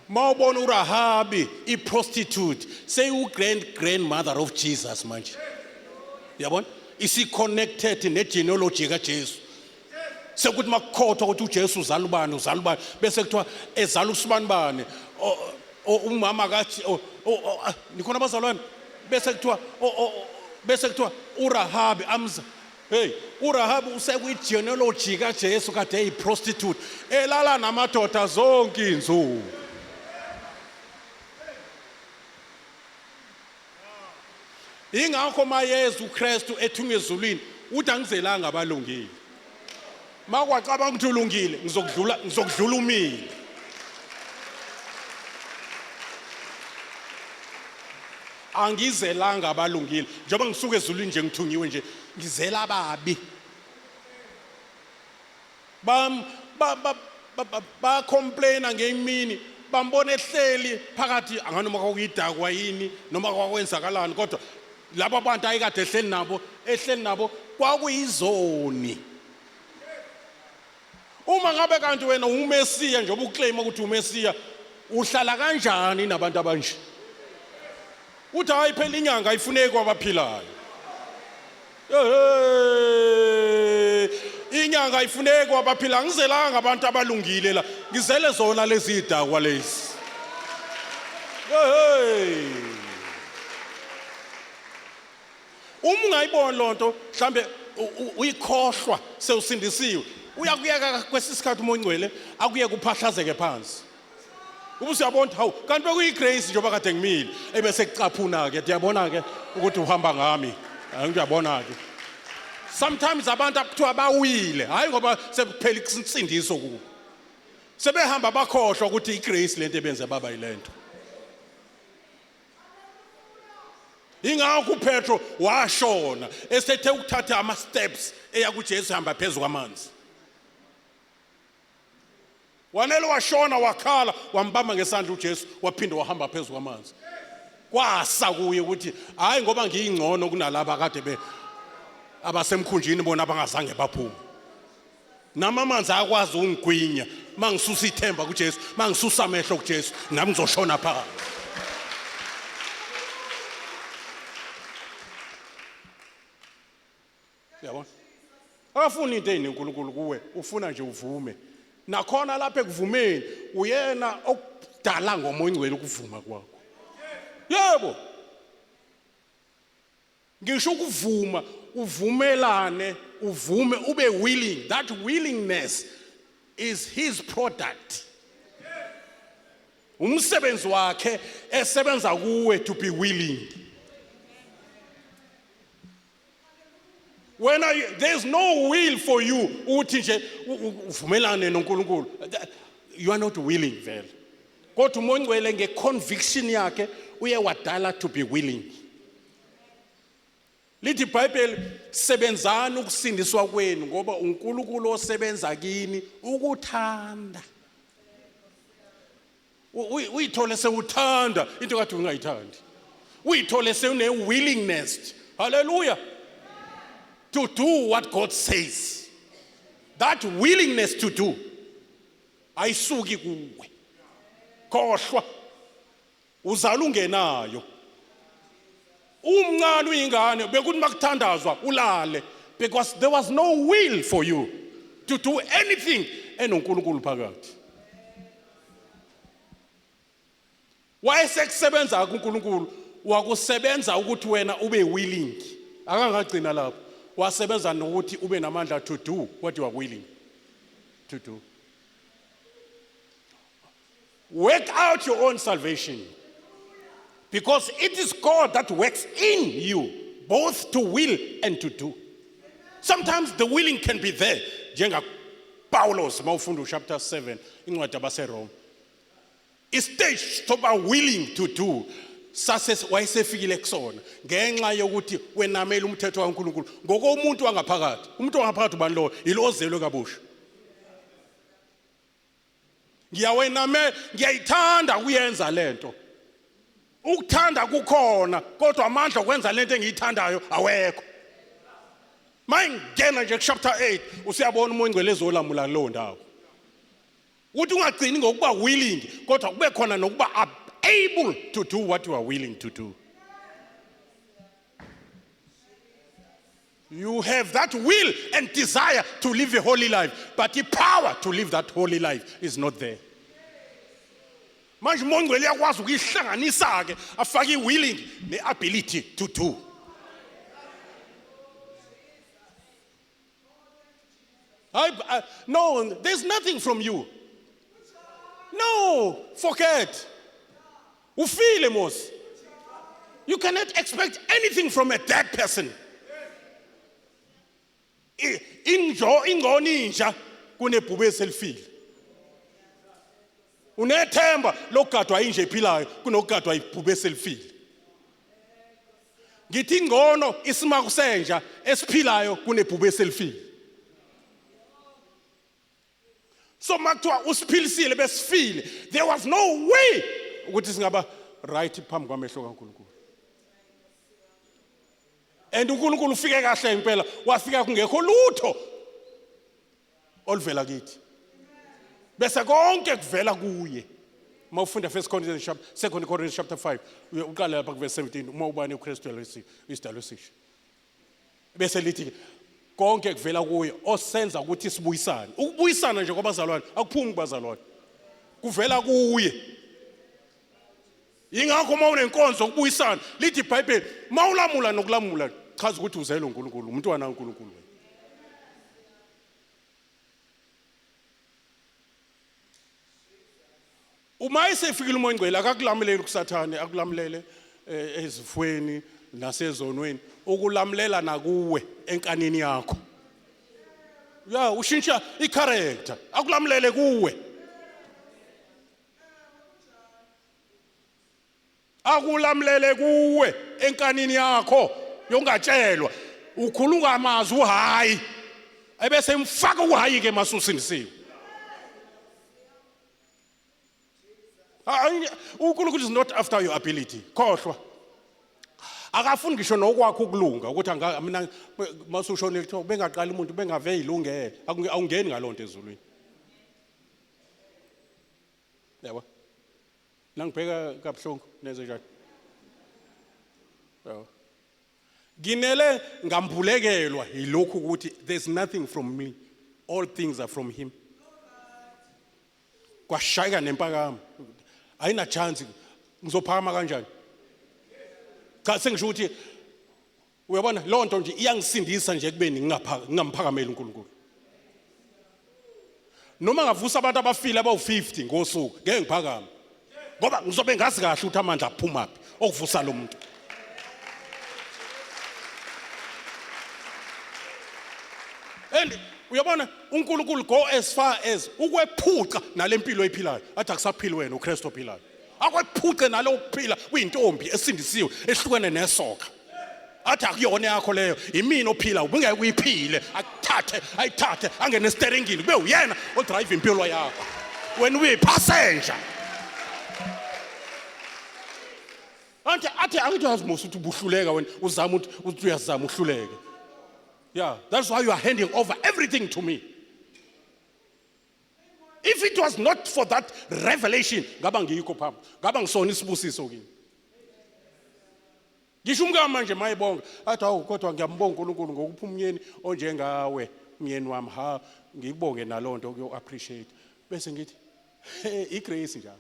Mawubona uRahabi iprostitute seyu grand grandmother of Jesus manje. Uyabona? Isi connected ne genealogy kaJesu. Sekuthi makukhothwa ukuthi uJesu uzala ubani uzala ubani bese kuthiwa ezala usibani bani umama kathi nikhona abazalwane bese kuthiwa bese kuthiwa uRahabi amza Hey, uRahabi usekwi-genealogy kaJesu kade eyi-prostitute elala namadoda zonke insuku. Ingakho mayeza uKristu ethunywe ezulwini uthi angizelanga abalungile. Makwacabanga ukuthi ulungile ngizokudlula ngizokudlula umile. Angizelanga abalungile njengoba ngisuka ezulwini nje ngithunyiwe nje ngizela ababi. Bam ba ba ba complaina ngemini bambona ehleli phakathi anganoma kwakuyidakwa yini noma kwakwenzakalani kodwa laba bantu ayekade ehleli nabo ehleli nabo kwakuyizoni uma ngabe kanti wena uMesiya njengoba uclaim ukuthi uMesiya uhlala kanjani nabantu abanje uthi hayi phela inyanga ayifuneki kwabaphilayo inyanga ayifuneki kwabaphila ngizelanga abantu abalungile la ngizele zona lezi idakwa lezi hey uma ungayiboni lonto mhlambe uyikhohlwa sewusindisiwe uyakuyeka kwesisikhathi umoya ongcwele akuyeke uphahlazeke phansi Ube usuyabona hawu kanti bekuyi-grace njengoba kade ngimile ebese kucaphuna-ke ndiyabona-ke ukuthi uhamba ngami ngiyabona-ke sometimes abantu kuthiwa bawile hhayi ngoba sekuphela insindiso kubo sebehamba bakhohlwa ukuthi i-grace lento ebenze baba yilento ingakho uPetro washona esethe ukuthatha ama steps eya kuJesu hamba phezulu kwamanzi Wanele washona wakhala wambamba ngesandla uJesu waphinde wahamba phezu kwamanzi. Kwasa kuye ukuthi hayi ngoba ngiyingcono kunalaba kade be abasemkhunjini bona abangazange baphume. Nami amanzi ayakwazi ukungigwinya mangisusa ithemba kuJesu, mangisusa amehlo kuJesu, nami ngizoshona phakathi. Uyabona? Akafuni into eyini uNkulunkulu kuwe, ufuna nje uvume. Nakhona lapha ekuvumeni uyena okudala ngomoya ongcwele ukuvuma kwakho. Yebo. Ngisho ukuvuma uvumelane uvume ube willing that willingness is his product umsebenzi wakhe esebenza kuwe to be willing wena there's no will for you uthi nje uvumelane noNkulunkulu you are not willing vele kodwa uMoya oNgcwele ngeconviction yakhe uye wadala to be willing lithi iBhayibheli sebenzani ukusindiswa kwenu ngoba uNkulunkulu osebenza kini ukuthanda Uyithole sewuthanda into kade ungayithandi. Uyithole sewune willingness. Hallelujah. To do what God says. That willingness to do ayisuki kuwe. Khohlwa. Uzala ungenayo. Umncane uyingane bekuthi makuthandazwa ulale because there was no will for you to do anything enoNkulunkulu phakathi. Wayesekusebenza kuNkulunkulu wakusebenza ukuthi wena ube willing. Akangagcina lapho. Wasebenza nokuthi ube namandla to do what you are willing to do. Work out your own salvation. Because it is God that works in you, both to will and to do. Sometimes the willing can be there. Njenga Paulos mawufunda chapter 7 incwadi abaseRome. Istage soba willing to do sase wayesefikile kusona ngenxa yokuthi wenamela umthetho kaNkuluNkulu ngokomuntu wangaphakathi. Umuntu wangaphakathi ubani lo? Yilo ozelwe kabusha. Ngiyawename ngiyayithanda ukuyenza lento. Ukuthanda kukhona kodwa amandla okwenza lento engiyithandayo awekho. Mayingena nje kuchapter 8 usuyabona umoya ongcwele ezolamula kuleyo ndawo. Uthi ungagcini ngokuba willing kodwa kube khona nokuba able to do what you are willing to do. You have that will and desire to live a holy life, but the power to live that holy life is not there. Manje uMoya oNgcwele uyakwazi ukuyihlanganisa ke afake i-willing ne-ability to do. I, no, there's nothing from you. No, forget. Ufile Mose. You cannot expect anything from a dead person. Injo ingcono inja kunebhubesi elifile. Unethemba lokugadwa inja ephilayo kunokugadwa ibhubesi elifile. Ngithi ingcono isimaku senja esiphilayo kunebhubesi elifile. So makuthiwa usiphilisile besifile, there was no way ukuthi singaba right phambi kwamehlo kaNkulunkulu. And uNkulunkulu ufike kahle impela, wafika kungekho lutho oluvela kithi. Bese konke kuvela kuye. Uma ufunda 1 Corinthians chapter 2 Corinthians chapter 5, uqala lapha kuverse 17, uma ubani uKristu isidalwa esisha. Bese lithi konke kuvela kuye osenza ukuthi sibuyisane. Ukubuyisana nje kwabazalwane akuphumi kubazalwane. Kuvela kuye. Ingakho uma unenkonzo ukubuyisana lithi iBhayibheli mawulamula nokulamula chaza ukuthi uzelwe uNkulunkulu umntwana kaNkulunkulu wena. Uma esefikile uMoya oNgcwele akakulamuleli kuSathane, akulamulele ezifweni nasezonweni, ukulamulela nakuwe enkanini yakho. Ya ushintsha icharacter, akulamulele kuwe. Akulamulele kuwe enkanini yakho yokungatshelwa. Ukhuluma amazwi uhayi. Ebese imfaka uhayi ke masusindisiwe. uNkulunkulu is not after your ability. Khohlwa. Akafuni ngisho nokwakho ukulunga ukuthi anga mina masushonile kuthiwa bengaqali umuntu bengave yilungele. Awungeni ngalonto ezulwini. Yabo. Nangibheka kabuhlungu nenze njani? Yabo. Nginele ngambulekelwa yilokhu ukuthi there's nothing from me. All things are from him. Kwashayeka nempakamo. Ayina chance ngizophakama kanjani? Cha sengisho ukuthi uyabona loo nto nje iyangisindisa nje ekubeni ngingamphakameli uNkulunkulu. Noma ngavusa abantu abafile abawu-50 ngosuku ngeke ngiphakame. Ngoba ngizobe ngazi kahle ukuthi amandla aphumaphi okuvusa lo muntu. And uyabona uNkulunkulu go as far as ukwephuca nalempilo oyiphilayo. Athi akusaphili wena uKristu ophilayo. Akwephuce nalo kuphila uyintombi esindisiwe ehlukene nesoka. Athi akuyona yakho leyo, imina ophila ubungeke uyiphile. Akuthathe, ayithathe angene esteringini kube uyena odrive impilo yakho. Wena uyi-passenger. Athi athi angithi yazi mos ukuthi ubuhluleka wena uzama ukuthi uyazama uhluleke. Yeah, that's why you are handing over everything to me. If it was not for that revelation, ngaba ngikho phambi, ngaba ngisona isibusiso kimi. Ngisho umkami manje mayibonga, athi awu kodwa ngiyambonga uNkulunkulu ngokupha umnyeni onjengawe, umyeni wami ha ngikubonge nalonto kuyo appreciate. Bese ngithi hey igrace njalo.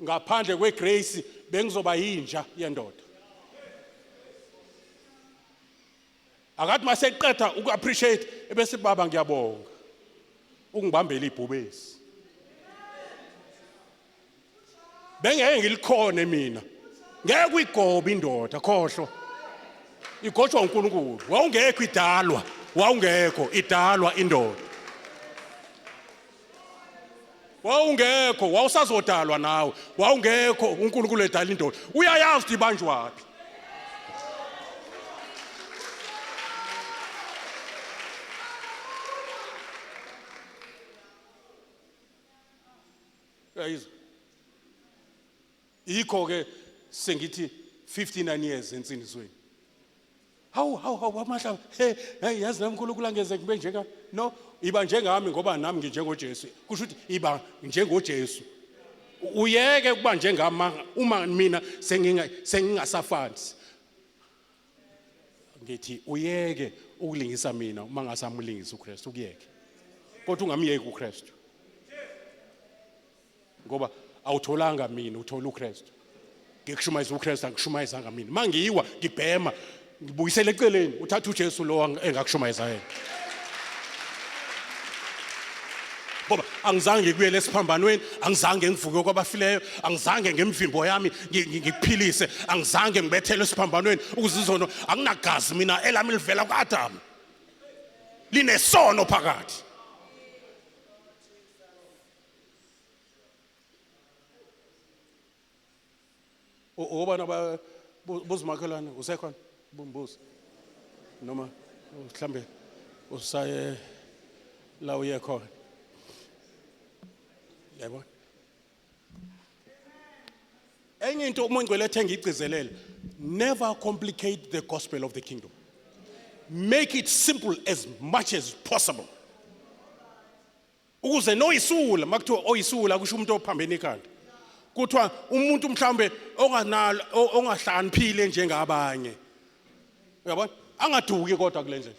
Ngaphandle kwegrace bengizoba yinja yendoda. Akathi maseqeda uku-appreciate ebese baba ngiyabonga ungibambele ibhubesi. Bengeke ngilikhone mina. Ngeke uyigobe indoda khohlwa. Igotshwa uNkulunkulu. Wawungekho idalwa, wawungekho idalwa indoda. Wawungekho, wawusazodalwa nawe. Wawungekho uNkulunkulu edala indoda. Uyayazi ukuthi ibanjwaphi. Uyayizwa? Yikho ke sengithi 59 years ensindisweni. Hawu hawu hawu amahlaba. Hey, hey yazi nami uNkulunkulu angeze ngibe njenga no, iba njengami ngoba nami nginjengoJesu. Kusho ukuthi iba njengoJesu. Uyeke ukuba njengami uma mina senginga sengingasafani. Ngithi uyeke ukulingisa mina uma ngasamlingisa uKristu ukuyeke. Kodwa ungamyeki uKristu. Ngoba awutholanga mina uthola uKristu. Ngikushumayeza uKristu angishumayezanga mina. Mangiwa ngibhema ngibuyisele eceleni uthatha uJesu lo engakushumayeza yena. Ngoba Angizange ngikuyele esiphambanweni, angizange ngivuke kwabafileyo, angizange ngemvimbo yami ngikuphilise, angizange ngibethelwe esiphambanweni ukuze izono, anginagazi mina, elami livela ku-Adamu, linesono phakathi. Ubona ba buzimakhelwane usekhona bumbuzo noma mhlambe usaye la uye khona, yabona. Enye into uMoya oNgcwele ethe ngiyigcizelele: never complicate the gospel of the kingdom, make it simple as much as possible, ukuze noyisula. Makuthiwa oyisula, kusho umuntu ophambene ikhanda, kuthiwa umuntu mhlawumbe onganalo, ongahlakaniphile njengabanye, uyabona, angaduki kodwa kule ndlela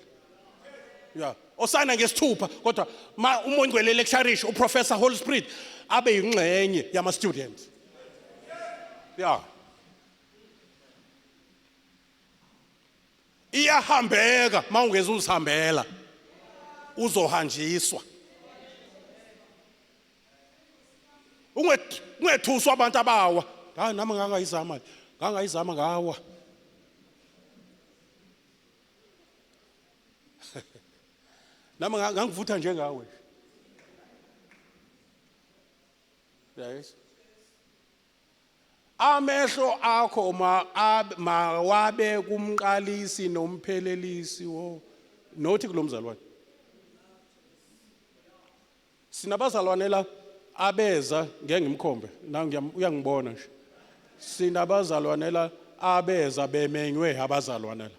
ya osana ngesithupha. Kodwa ma uMoya oNgcwele lectureisha, uProfessor Holy Spirit abe yingxenye yama students ya. Iyahambeka, mawungeze uzihambela uzohanjiswa. Ungethuswa abantu abawa. Hayi, nami ngangayizama, ngangayizama, ngawa. Nami ngangivutha njengawe. Yes, amehlo akho mawabe kumqalisi nomphelelisi wo, nothi kulomzalwane. Sinabazalwane la abeza, ngeke ngimkhombe na, uyangibona nje. Sinabazalwane la abeza bemenywe abazalwane la.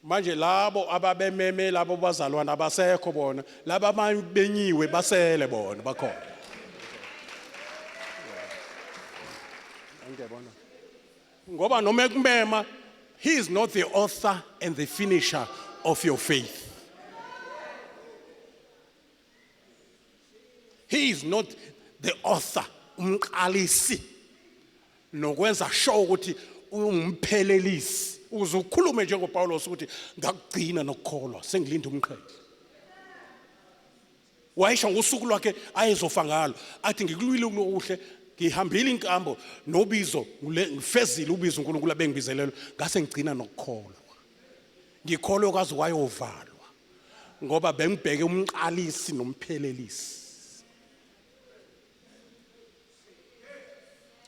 Manje labo ababememe labo bazalwane abasekho bona, laba ababenyiwe basele bona, bakhona. Angiyabona ngoba noma ekumema, he is not the author and the finisher of your faith. He is not the author, umqalisi, nokwenza sure ukuthi ungumphelelisi, ukuze ukhulume njengoPawulos ukuthi ngakugcina nokukholwa, sengilinda umqhele. Wayesho ngosuku lwakhe ayezofa ngalo, athi ngikulwile okuhle, ngihambile inkambo, nobizo ngifezile, ubizo uNkulunkulu abengibizelelo, ngase ngigcina nokukholwa, ngikholwe kwaze kwayovalwa, ngoba bengibheke umqalisi nomphelelisi,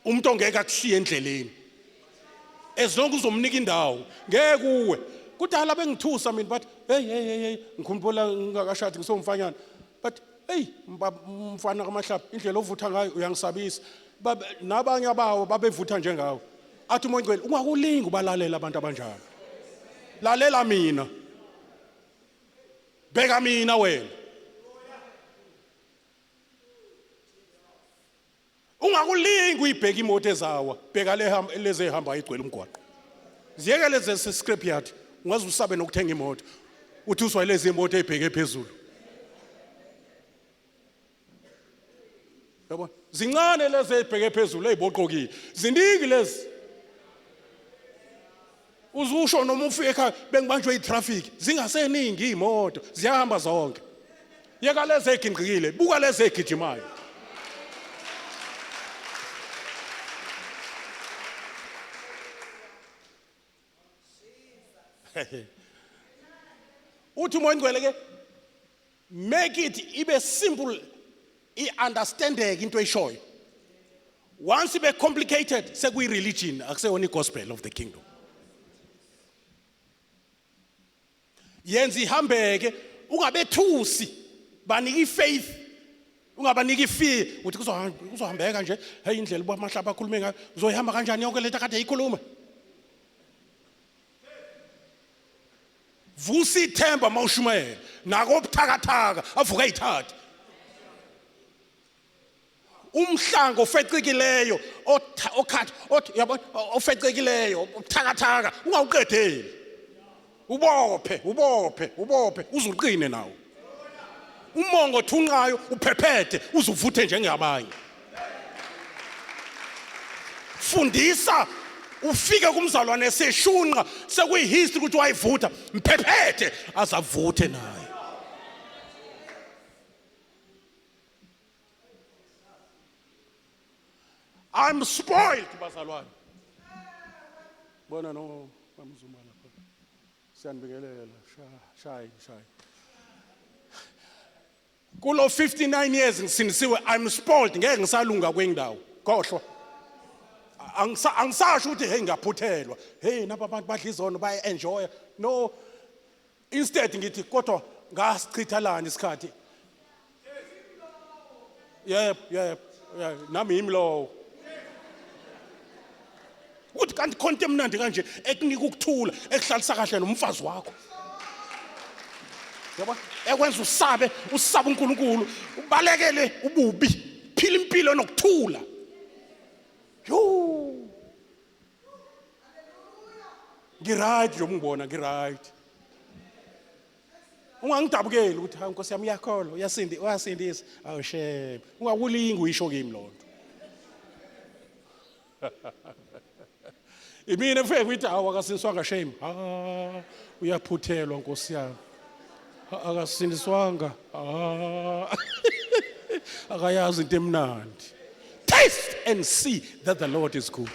umuntu ongeke akushiye endleleni as long uzomnika indawo, ngeke uwe. Kudala bengithusa mina, but hey, hey, hey, hey, ngikhumbula ngingakashadi, ngisomfanyana, but hey, mfana kaMahlaba, indlela ovutha ngayo uyangisabisa. Nabanye abawo babevutha njengawe. Athi uMoya oNgcwele, ungakulingi ubalalela abantu abanjalo, lalela mina, bheka mina wena. Ungakulingi uyibheka imoto ezawa, bheka lezi ehamba igcwele umgwaqo, ziyeke lezi scrap yard. Ungaze usabe nokuthenga imoto, uthi uswa lezi imoto ezibheke phezulu, yabona. Zincane lezi ezibheke phezulu, eziboqokile ziningi lezi. Uzusho noma ufike ekhaya, bengibanjwe i-traffic, zingaseningi iy'moto, ziyahamba zonke. Yeka lezi ey'gingqikile, buka lezi ey'gijimayo. Uthi uMoya oNgcwele ke, make it ibe simple, i-understandeke into eyishoyo. Once ibe complicated, sekuyi-religion, akuseyona i-gospel of the kingdom. Yenza ihambeke, ungabethusi, banike i-faith, ungabaniki i-fear ukuthi kuzohambeka nje. Hey, indlela uBamahlaba akhulume ngayo, uzoyihamba kanjani yonke lento akade eyikhuluma? Vusa ithemba mawushumayela, nako obuthakathaka avuka eyithathe. Umhlango ofecekileyo, okhathi othi, uyabona, ofecekileyo obuthakathaka, ungawuqedeli, ubophe, ubophe, ubophe uze uqine nawo. Umongo othunqayo uphephethe uze uvuthe njengabanye. Fundisa, ufike kumzalwane eseshunqa, sekuyihistory ukuthi wayivutha, mphephethe azavuthe naye. I'm spoiled bazalwane. Bona no bamzuma lapha. Siyanibingelela shayi shayi. Kulo 59 years ngisindisiwe I'm spoiled ngeke ngisalunga kwendawo. Khohlwa. Angisasho ukuthi hey ngiyaphuthelwa. Hey naba abantu badla izono baye enjoy. No. Instead ngithi kodwa ngasichithalani isikhathi. Yebo, yebo. Nami yimi lowo. Ukuthi kanti khona into emnandi kanje ekunika ukuthula, ekuhlalisa kahle nomfazi wakho. Yabo? Ekwenza usabe, usabe uNkulunkulu, ubalekele ububi, phila impilo enokuthula. Yo. Ngiright nje ungibona ngiright. Ungangidabukeli ukuthi hawu Nkosi yami uyakholwa, uyasindi, uyasindisa. Awu shame. Ungakulingi uyisho kimi lonto. Imina efike kuthi hawu akasindiswanga shame. Ah, uyaphuthelwa Nkosi yami. Akasindiswanga. Ah. Akayazi into emnandi. Taste and see that the Lord is good.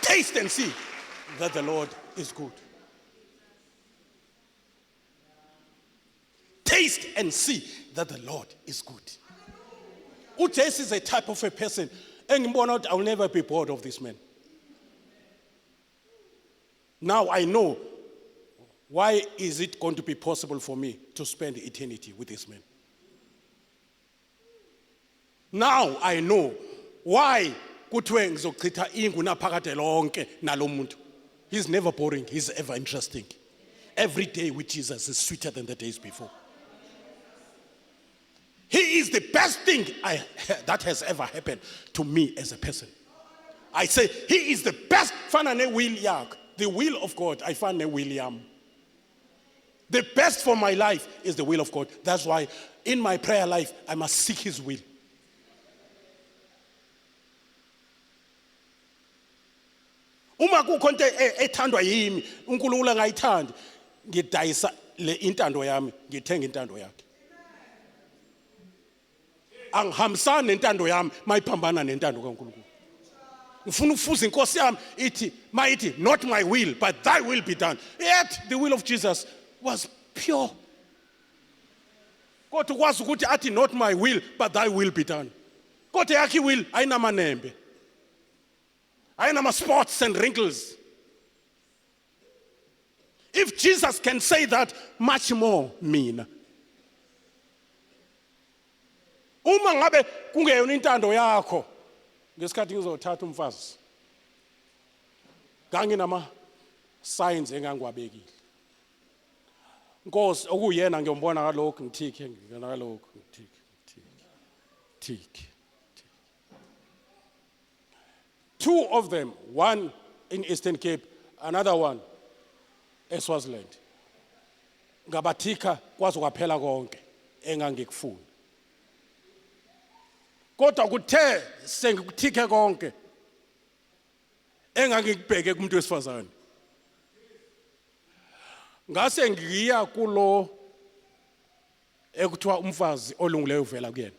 Taste and see that the Lord is good. Taste and see that the Lord is good. UJesu is a type of a person engimbona ukuthi I will never be bored of this man. Now I know why is it going to be possible for me to spend eternity with this man. Now I know why kuthiwe ngizochitha ingunaphakade lonke nalomuntu. He's never boring, he's ever interesting. Every day with Jesus is sweeter than the days before. He is the best thing that has ever happened to me as a person. I say he is the best. Fana ne will yakhe. The will of God. I find ne William. The best for my life is the will of God. That's why in my prayer life I must seek his will. Uma kukho into ethandwa yimi, uNkulunkulu angayithandi, ngidayisa le intando yami, ngithenga intando yakhe. Angihambisani nentando yami mayiphambana nentando kaNkulunkulu. Ngifuna ukufuza inkosi yami ithi mayithi not my will but thy will be done. Yet the will of Jesus was pure. Kodwa ukwazi ukuthi athi not my will but thy will be done. Kodwa yakhe will ayinamanembe. Ayinama spots and wrinkles. If Jesus can say that, much more mina. Uma ngabe kungeyona intando yakho ngesikhathi ngizothatha umfazi nganginama signs engangiwabekile. Nkosi okuyena ngiyombona kalokhu ngithike ngibona kalokhu ngithike ngithike thike. Two of them, one in Eastern Cape, another one eSwaziland. Ngabathika kwaze kwaphela konke engangikufuna. Kodwa kuthe sengikuthike konke engangikubheke kumuntu wesifazane. Ngase ngiya kulo ekuthiwa umfazi olungileyo uvela kuyena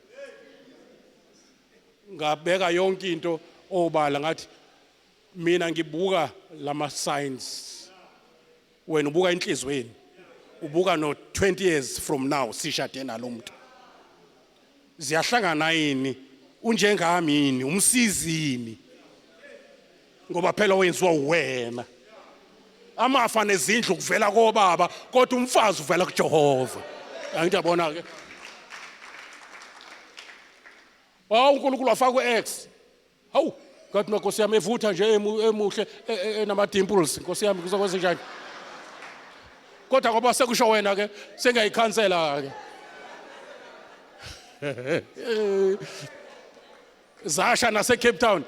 ngabeka yonke into obala ngathi mina ngibuka lama signs wena ubuka inhlizweni ubuka no 20 years from now sishade nalomuntu ziyahlangana yini unjengami yini umsizi yini ngoba phela wenziwa uwena amafa nezindlu kuvela kobaba kodwa umfazi uvela kuJehova angithi yabona ke Hawu uNkulunkulu wafaka u-X hawu ngathi nkosi yami evutha nje emuhle enama dimples nkosi yami kuzokwenza njani kodwa ngoba sekusho wena ke sengiyayikhansela ke zasha nase Cape Town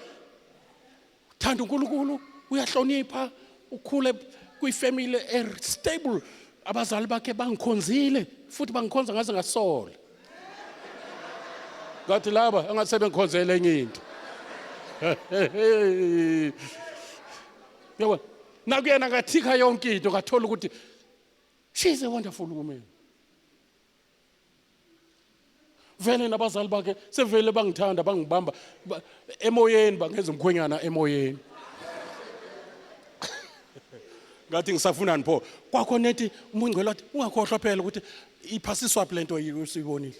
uthanda uNkulunkulu uyahlonipha ukhule kwifamily e stable abazali bakhe bangikhonzile futhi bangikhonza ngaze ngasola ngathi laba engathi sebengikhonzele enye into yabo nakuyena ngathika yonke into ngathola ukuthi she's a wonderful woman. Vele nabazali bakhe sevele bangithanda bangibamba emoyeni bangenza umkhwenyana emoyeni. Ngathi ngisafunani pho? Kwakho nethi umungcwele wathi ungakhohlwa phela ukuthi iphasiswa phi lento usuyibonile.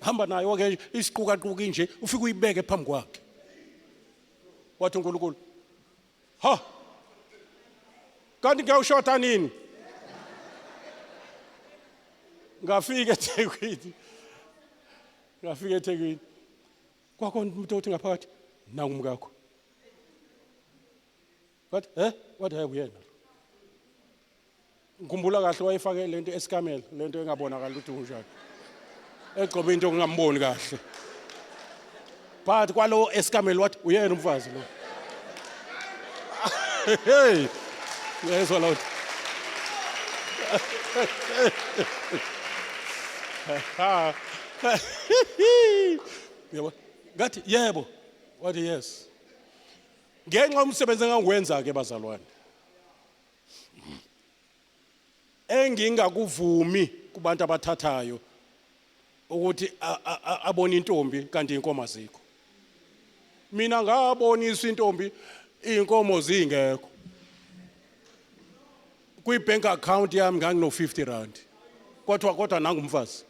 Hamba nayo ke isiqukaquka nje ufike uyibeke phambi kwakhe. Wathi uNkulunkulu Ha! Kanti ngiyawushota nini? Ngafika eThekwini. Ngafika eThekwini. Kwakhona umuntu othi ngaphakathi nangu umkakho. Wathi, "Eh, wathi hayi uyena." Ngikhumbula kahle wayefake lento esikamela, lento engabonakali ukuthi unjani. Egcobe into ngingamboni kahle. But kwalo esikamela wathi uyena umfazi lo. Hey. Ngezwa lo. Yebo. Ngathi yebo. Wathi yes. Ngenxa yomsebenzi engangiwenza ke bazalwane. Engingakuvumi kubantu abathathayo ukuthi abone intombi kanti inkomo azikho. Mina ngaboniswa intombi inkomo zingekho. Kwi bank account yami ngangino 50 rand. Kodwa kodwa nangumfazi.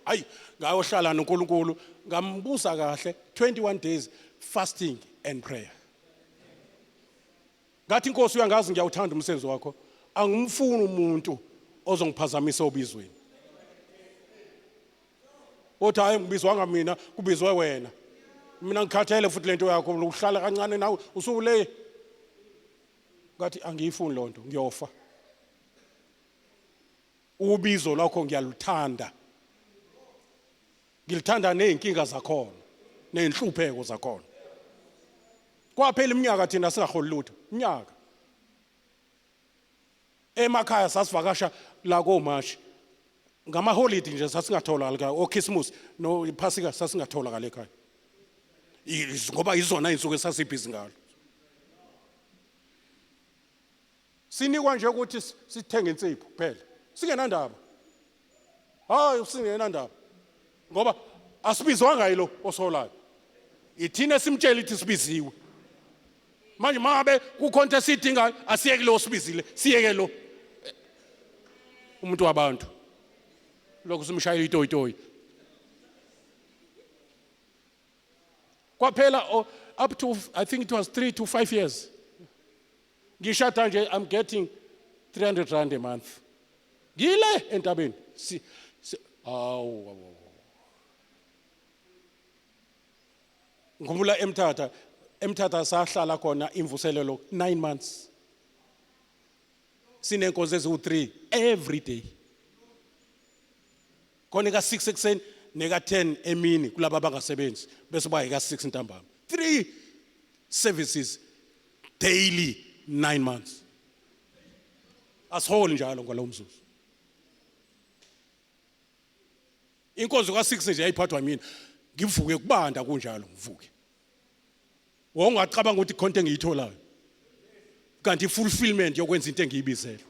Ayi ngayohlala noNkulunkulu ngambuza kahle 21 days fasting and prayer. Ngathi inkosi uyangazi ngiyawuthanda umsebenzi wakho angimfuni umuntu ozongiphazamisa obizweni. Othi hayi ngibizwanga mina kubizwe wena. Mina ngikhathele futhi lento yakho uhlala kancane nawe usule. Ngathi angiyifuni lonto ngiyofa. Ubizo lwakho ngiyaluthanda. Ngilithanda nezinkinga zakhona nezinhlupheko zakhona. Kwaphela iminyaka thina singaholi lutho, iminyaka. Emakhaya sasivakasha la koMashi. Ngamaholidi nje sasingatholakali ekhaya, oKhisimusi no iPhasika sasingatholakali ekhaya. Ngoba izona izinsuku esasibhizi ngalo. Sinikwa nje ukuthi sithenge insipho kuphela. Singenandaba. Hayi singenandaba. Ngoba asibizwanga yilo osolayo. Ithina simtshela ithi sibiziwe. Manje mangabe kukhona into esiyidingayo asiyeke lo osibizile, siyeke lo. Umuntu wabantu. Lokhu simshayela itoyitoyi. Kwaphela oh, up to I think it was 3 to 5 years. Ngishada nje I'm getting 300 rand a month. Ngile entabeni. Si, si awu. Ngikhumbula eMthatha, eMthatha sahlala khona imvuselelo 9 months. Sinenkonzo eziwu3 every day. Khona ka 6 ekuseni neka 10 emini kulaba abangasebenzi bese ba ika 6 ntambama. 3 services daily 9 months. Asiholi njalo ngalowo mzuzu. Inkonzo ka 6 nje yayiphathwa mina. Ngivuke kubanda kunjalo ngivuke. Wawungacabanga ukuthi khonto engiyitholayo. Kanti fulfillment yokwenza into engiyibizelwe.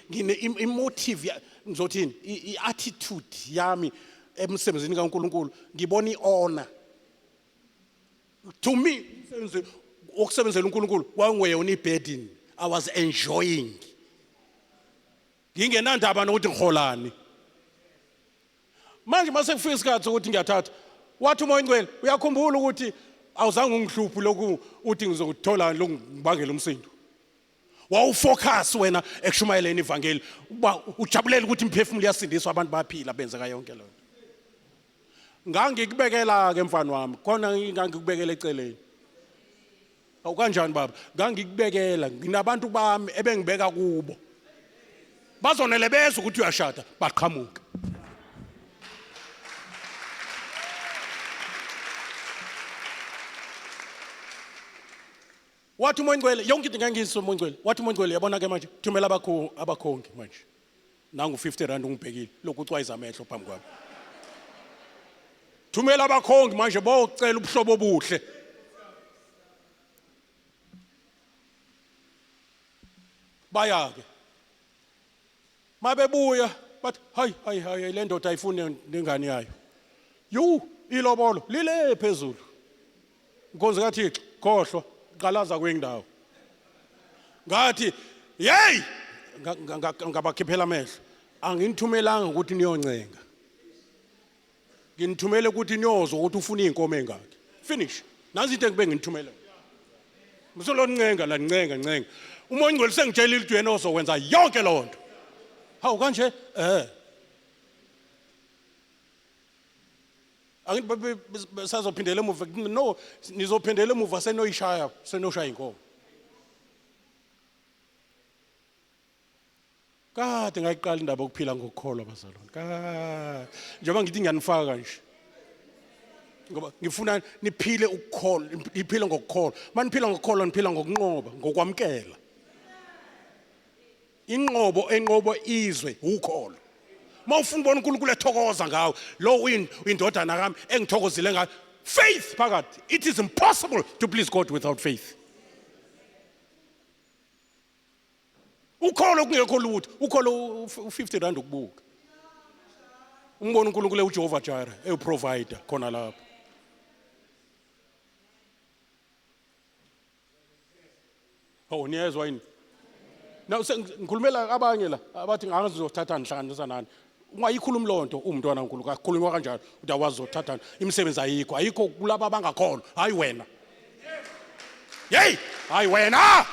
Ngine imotive ngizothini i-attitude yami emsebenzini kaNkuluNkulu ngibona i-honor to me umsebenzi wokusebenzela uNkulunkulu wawungeyona i-burden I was enjoying ngingenandaba nokuthi ngiholani manje mase kufika isikhathi sokuthi ngiyathatha wathi umoya ingcwele uyakhumbula ukuthi awuzange ungihluphi lokhu uthi ngizokuthola lokungibangela umsindo wawufocus wena ekushumayeleni ivangeli uba ujabulela ukuthi imiphefumulo iyasindiswa abantu bayaphila benzeka yonke leyo ngangikubekela ke mfana wami khona ngangikubekela eceleni Awukanjani baba? Ngangikubekela nginabantu bami ebengibeka kubo. Bazonele bezwe ukuthi uyashada baqhamuke. Wathi uMoya Ngcwele yonke into ngangiyiswa uMoya Ngcwele. Wathi uMoya Ngcwele yabona ke manje thumela abakho abakhongi manje. Nangu 50 rand ungibhekile lokhu ucwayiza amehlo phambi kwami. Thumela abakhongi manje bocela ubuhlobo obuhle. Baya ke. Mabebuya bathi hayi hayi hayi le ndoda ayifuni nengane yayo. Yu ilobolo lile phezulu. Nkonzo kaThixo khohlwa qalaza kwendawo. Ngathi hey ngabakhiphela amehlo. Anginithumelanga ukuthi niyoncenga. Nginithumele ukuthi niyozwa ukuthi ufuna izinkomo engaki. Finish. Nazi into engibe nginithumele. Msolo ncenga la ncenga ncenga. Uma ongcwele sengitshelile ukuthi yena ozokwenza yonke leyo nto. Hawu kanje eh. Angithi sazophindela emuva no nizophindela emuva senoyishaya senoshaya inkomo. Kade ngayiqala indaba yokuphila ngokukholwa bazalwane. Kade njengoba ngithi ngiyanifaka nje. Ngoba ngifuna niphile ukukholwa, niphile ngokukholwa. Maniphila ngokukholwa niphila ngokunqoba, ngokwamkela. Inqobo enqobo izwe ukholo. Uma ufuna ubona uNkulunkulu ethokoza ngawe, lo uyindodana kami engithokozile ngayo. Faith phakathi. It is impossible to please God without faith. Ukholo kungekho lutho, ukholo u50 rand ukubuka. Umbona uNkulunkulu uJehova Jireh ewuprovider khona lapho. Oh niyezwa yini? Now ngikhulumela abanye la abathi ngazi uzothatha nihlanganisa nani. Ungayikhulumi loo nto umntwana kaNkulunkulu akukhulunywa kanjalo uthi awazi uzothatha imisebenzi ayikho ayikho kulaba abangakholwa hayi wena. Hey, hayi wena.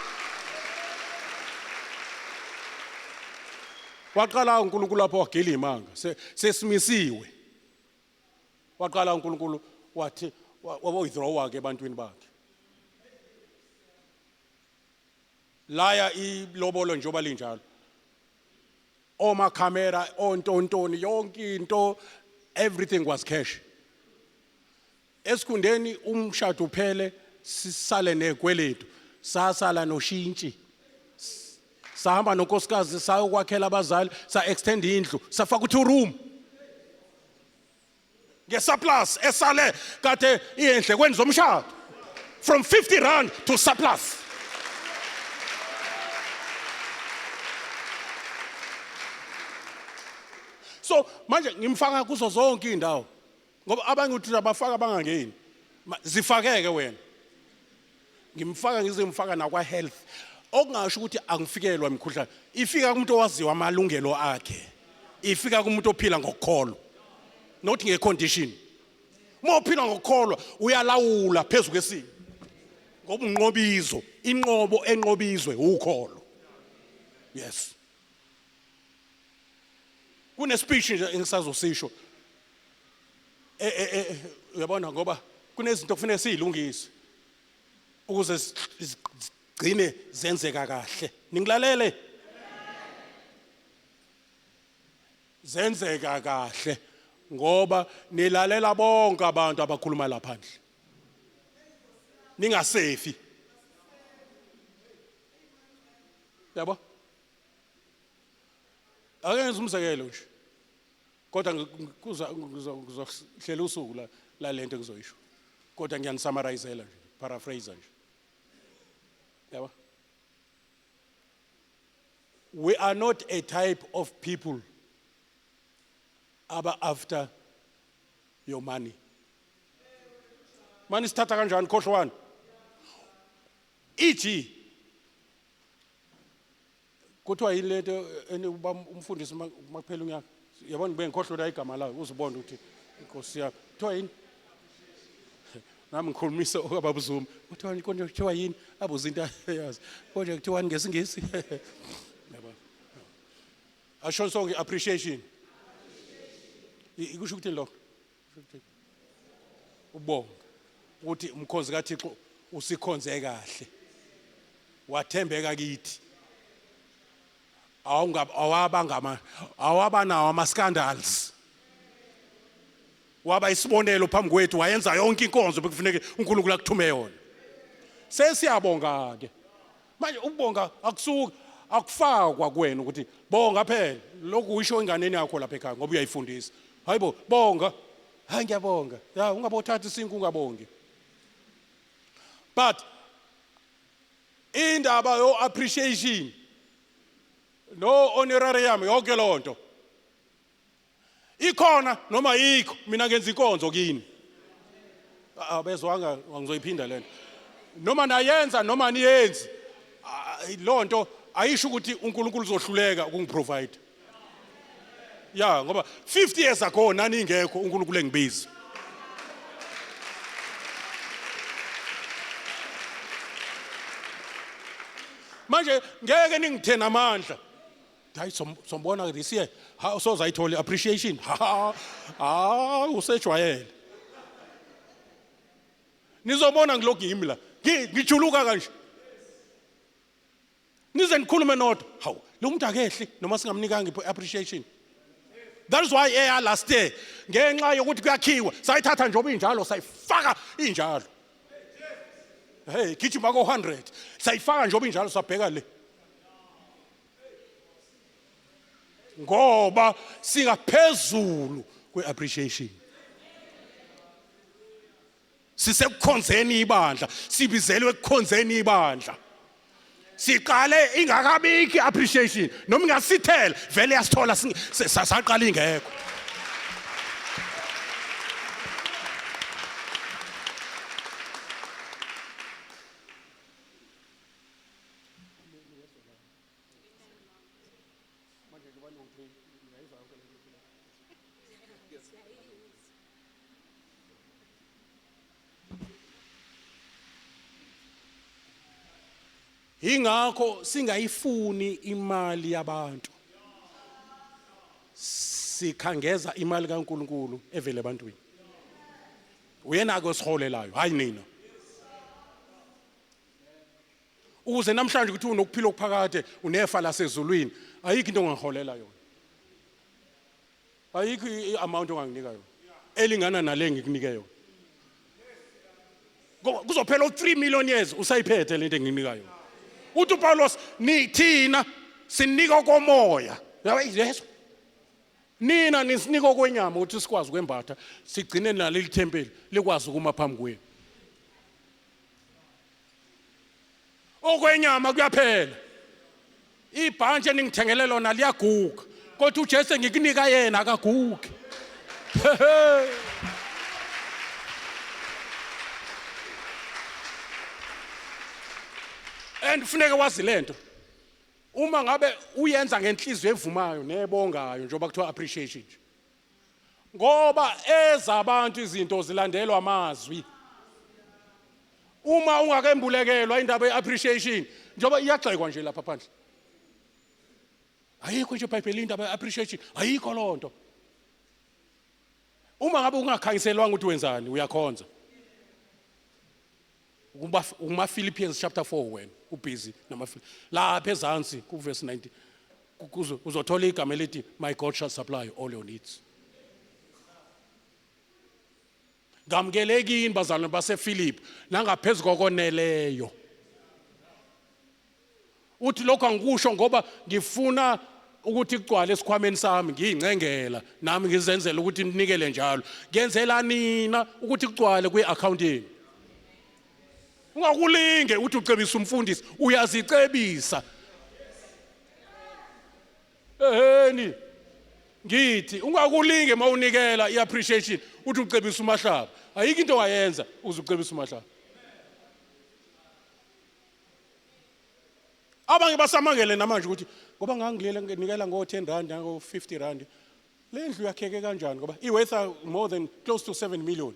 Waqala uNkulunkulu lapho wagila imanga sesimisiwe. Waqala uNkulunkulu wathi wawithdraw ke ebantwini bakhe. Laya ilobolo njengoba linjalo. Oma camera ontontoni yonke into everything was cash. Esikhundeni umshado uphele sisale nekweletu sasala noshintshi sahamba nonkosikazi sayokwakhela abazali sa extend indlu safaka u-two room ngesurplus esale kade iyendlekweni zomshado from 50 rand to surplus so manje ngimfaka kuzo zonke indawo ngoba abanye uthi abafaka bangangeni zifakeke wena ngimfaka ngize ngifaka nakwa health okungasho ukuthi angifikelwa imikhuhlane ifika kumuntu owaziwa amalungelo akhe ifika kumuntu ophila ngokukholwa not ngecondition uma uphila ngokukholwa uyalawula phezu kwesimo ngoba unqobizo inqobo enqobizwe ukholo yes kunespeech nje engisazosisho eh, eh, eh, uyabona ngoba kunezinto kufanele siyilungise ukuze zigcine zenzeka kahle ningilalele zenzeka kahle ngoba nilalela bonke abantu abakhuluma la phandle ningasefi yabo ake ngenze umzekelo nje kodwa ngizohlela usuku la lalento engizoyisho kodwa ngiyanisummarizela nje paraphrase nje yabo we are not a type of people aba after your money mani sithatha kanjani khohlwani eg Kuthiwa yini lento eniba umfundisi makuphela unyaka? Yabona ngibe ngikhohlwe la igama layo uzibona ukuthi inkosi yakho. Kuthiwa yini? Nami ngikhulumisa okababa uZuma. Kuthiwa konje kuthiwa yini? Abuza into ayazi. Konje kuthiwani ngesiNgisi? Yabona. Asho sonke appreciation. Ikusho ukuthini lokho? Ubonga ukuthi umkhonzi kaThixo usikhonze kahle. Wathembeka kithi. Awungaba awaba nawo ama scandals. Waba isibonelo phambi kwethu wayenza yonke inkonzo bekufuneke uNkulunkulu akuthume yona. Sesiyabonga ke. Manje ukubonga akusuki akufakwa kuwena ukuthi bonga phela lokhu uyisho enganeni yakho lapha ekhaya ngoba uyayifundisa. Hayibo bonga. Hayi ngiyabonga. Ya ungabothatha isinkwa ungabongi. But indaba yo appreciation No honorarium yonke lonto. Ikhona noma yikho mina ngenza inkonzo kini. Abezwanga ngizoyiphinda lento. Noma nayenza noma niyenzi. Lonto ayisho ukuthi uNkulunkulu uzohluleka ukungiprovide. Ya ngoba 50 years ago naningekho uNkulunkulu engibiza. Manje ngeke ningithena amandla. Hayi sombona this year ha soze ayithole appreciation. Ha ha usejwayele. Nizobona ngilokhu ngimi la. Ngijuluka kanje. Nize nikhulume nodwa. Hawu, lo muntu akehli noma singamnikanga i-appreciation. That is why eya last year ngenxa yokuthi kuyakhiwa sayithatha njengoba injalo sayifaka injalo. Hey, gijima ko 100 sayifaka njengoba injalo sabheka le. Ngoba singaphezulu kwe-appreciation. Sisekukhonzeni ibandla, sibizelwe ekukhonzeni ibandla. Siqale ingakabikhi appreciation noma ingasithela vele yasithola saqala ingekho. Ingakho singayifuni imali yabantu. Sikhangeza imali kaNkuluNkulu evele ebantwini. Uyena ke osiholelayo, hayi nina. Ukuze namhlanje ukuthi unokuphila okuphakade unefa lasezulwini, ayikho into ongaholela yona. Ayikho i-amount onganginika yona elingana nale ngikunike yona. Kuzophela u-3 million years usayiphethe lento enginika yona. Uthi uPawulos nithina sinika okomoya. Yeso. Nina nisinika okwenyama ukuthi sikwazi ukwembatha sigcine naleli thempeli likwazi ukuma phambi kwenu. Okwenyama kuyaphela. Ibhantshi eningithengele lona liyaguga. Kodwa uJesu engikunika yena akagugi. And kufuneka wazi lento. Uma ngabe uyenza ngenhliziyo evumayo nebongayo njengoba kuthiwa appreciation nje. Ngoba ezabantu izinto zilandelwa amazwi. Uma ungakembulekelwa indaba ye-appreciation njengoba iyagxekwa nje lapha phandle. Ayikho nje eBhayibhelini indaba ye-appreciation, ayikho loo nto. Uma ngabe ungakhanyiselwanga ukuthi wenzani, uyakhonza. Kuma Philippians chapter 4 wena ubusy nama lapha ezansi ku verse 19 uzothola igama elithi my God shall supply all your needs. Ngamukelekini bazalwane baseFilipi nangaphezulu kokoneleyo. Uthi lokho angikusho ngoba ngifuna ukuthi kugcwale esikhwameni sami ngiyincengela nami ngizenzela ukuthi ninikele njalo. Ngenzela nina ukuthi kugcwale kwi-account yenu. Ungakulinge uthi ucebisa umfundisi, uyazicebisa. Eheni ngithi ungakulinge mawunikela i-appreciation uthi ucebisa uMahlaba. Ayikho into ongayenza uze ucebise uMahlaba. Abanye basamangele namanje ukuthi ngoba ngangilele nginikela ngo-10 rand nango-50 rand le ndlu yakheke kanjani ngoba i-worth more than close to 7 million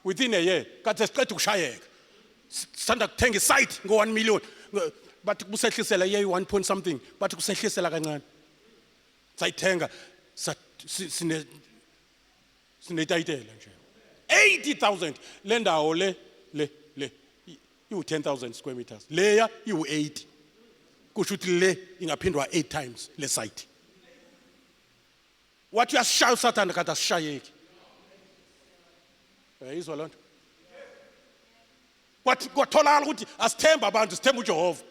within a year kade siqeda ukushayeka sisanda kuthenga isite ngo-1 million bathi kusehlisela iye 1 point something bathi kusehlisela kancane sayithenga sine sinetayitela nje 80000 le ndawo le le le iwu 10000 square meters leya iwu 80 kusho ukuthi le ingaphindwa 8 times le site wathi uyasishaya usathane kanti asishayeki uyayizwa loo nto Kwathi kwatholakala ukuthi asithemba abantu sithemba uJehova.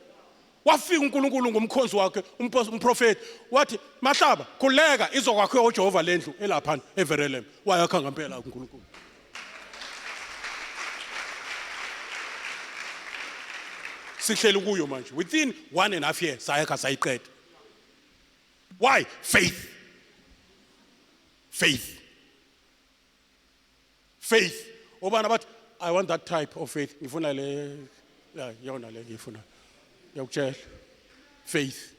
Wafika uNkulunkulu ngomkhonzi wakhe umprofeti wathi Mahlaba khuleka izokwakhiwa uJehova lendlu elapha eVerelem. Wayakha ngempela uNkulunkulu. Sihleli kuyo manje within 1.5 year sayakha sayiqeda. Why? Faith. Faith. Faith. Obana bathi I want that type of faith. Ngifuna le ya yona le ngifuna. Ngiyakutshela. Faith.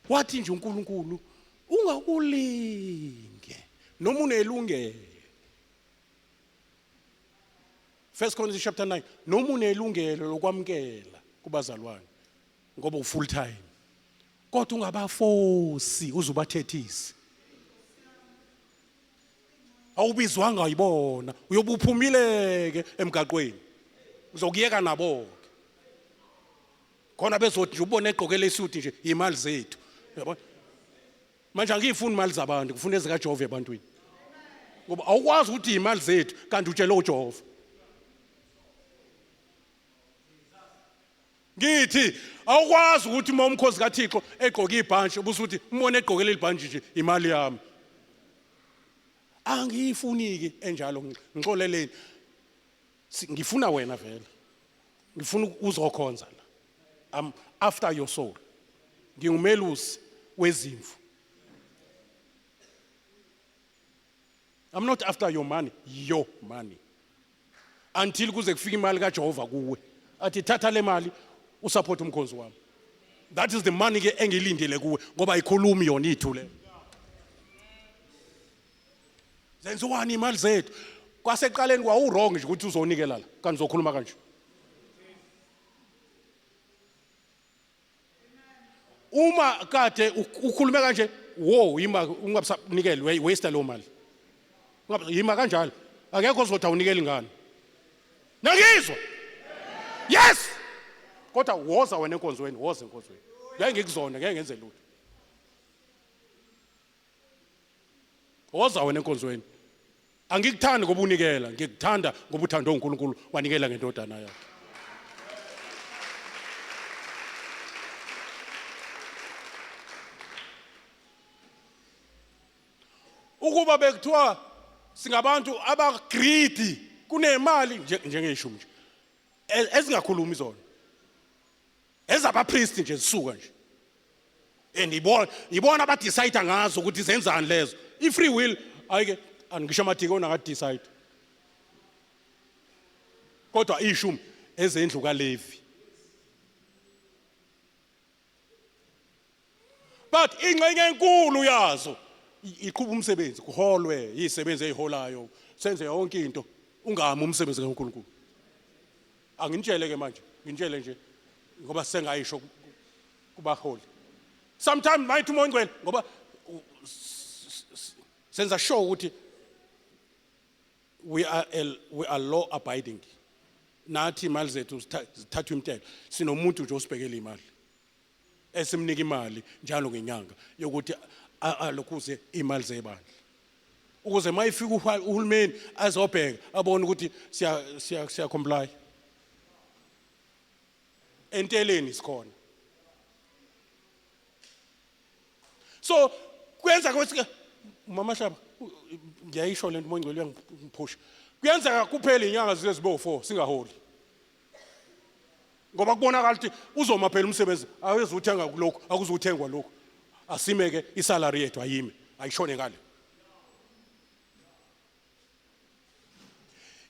Wathi nje uNkulunkulu ungakulinge noma unelungelo. First Corinthians chapter 9 noma unelungelo lokwamukela kubazalwane ngoba u full time kodwa ungabafosi uzubathethise awubizwanga yibona uyobe uphumileke emgaqweni uzokuyeka nabo ke khona bezothi nje ubone egqokele isuti nje imali zethu yabona manje angiyifuni imali zabantu ngifuna ezikaJehova ebantwini ngoba awukwazi ukuthi imali zethu kanti utshele uJehova ngithi awukwazi ukuthi uma umkhozi kaThixo egqoke ibhantshi ubusuthi umbone egqoke leli bhantshi nje imali yami angiyifuni-ke enjalo ngixoleleni ngifuna wena vele ngifuna uzokhonza la I'm after your soul ngingumelusi wezimvu I'm not after your money your money until kuze kufike imali kaJehova kuwe athi thatha le mali usupport umkhonzi wami that is the money ke engilindele kuwe ngoba ayikhulumi yona ithule zenziwani imali zethu kwaseqaleni kwawu wrong nje ukuthi uzonikela la kanti uzokhuluma kanje uma kade ukhulume kanje wo yima ungabusanikeli waste leyo mali yima kanjalo akekho ozothi awunikeli ngani nangizwa yes kodwa woza wena enkonzweni woza enkonzweni ngeke ngikuzona ngeke ngenze lutho woza wena enkonzweni Angikuthandi ngoba unikela, ngikuthanda ngoba uthando uNkulunkulu wanikela ngendodana yakhe. Ukuba bekuthiwa singabantu abagreedy kunemali njengeyishumi nje ezingakhulumi zona ezabapristi nje zisuka nje and ibona ibona abadecide ngazo ukuthi zenzani lezo i-free will ayike angisho amadikoni akadecide kodwa ishumi ezendlu kaLevi but ingxenye enkulu yazo iqhuba umsebenzi kuholwe izisebenzi eziholayo senze yonke into ungami umsebenzi kaNkulunkulu anginitshele ke manje nginitshele nje ngoba sengayisho kubaholi sometimes mayithi umoya ongcwele ngoba senza sure ukuthi we are a, we are law abiding nathi imali zethu zithathwa imtelo sinomuntu nje osibhekela imali esimnika imali njalo ngenyanga yokuthi alokhuze imali zebandla ukuze mayifika uhulumeni azobheka abone ukuthi siya siya siya comply enteleni sikhona so kuyenzeka ukuthi mama hlaba ngiyayisho lento mongcwele uyangiphusha kuyenzeka kuphela inyanga zize zibe u4 singaholi ngoba kubonakala ukuthi uzoma phela umsebenzi awezuthenga kulokhu akuzuthengwa lokhu asime ke isalary yethu ayime ayishone ngale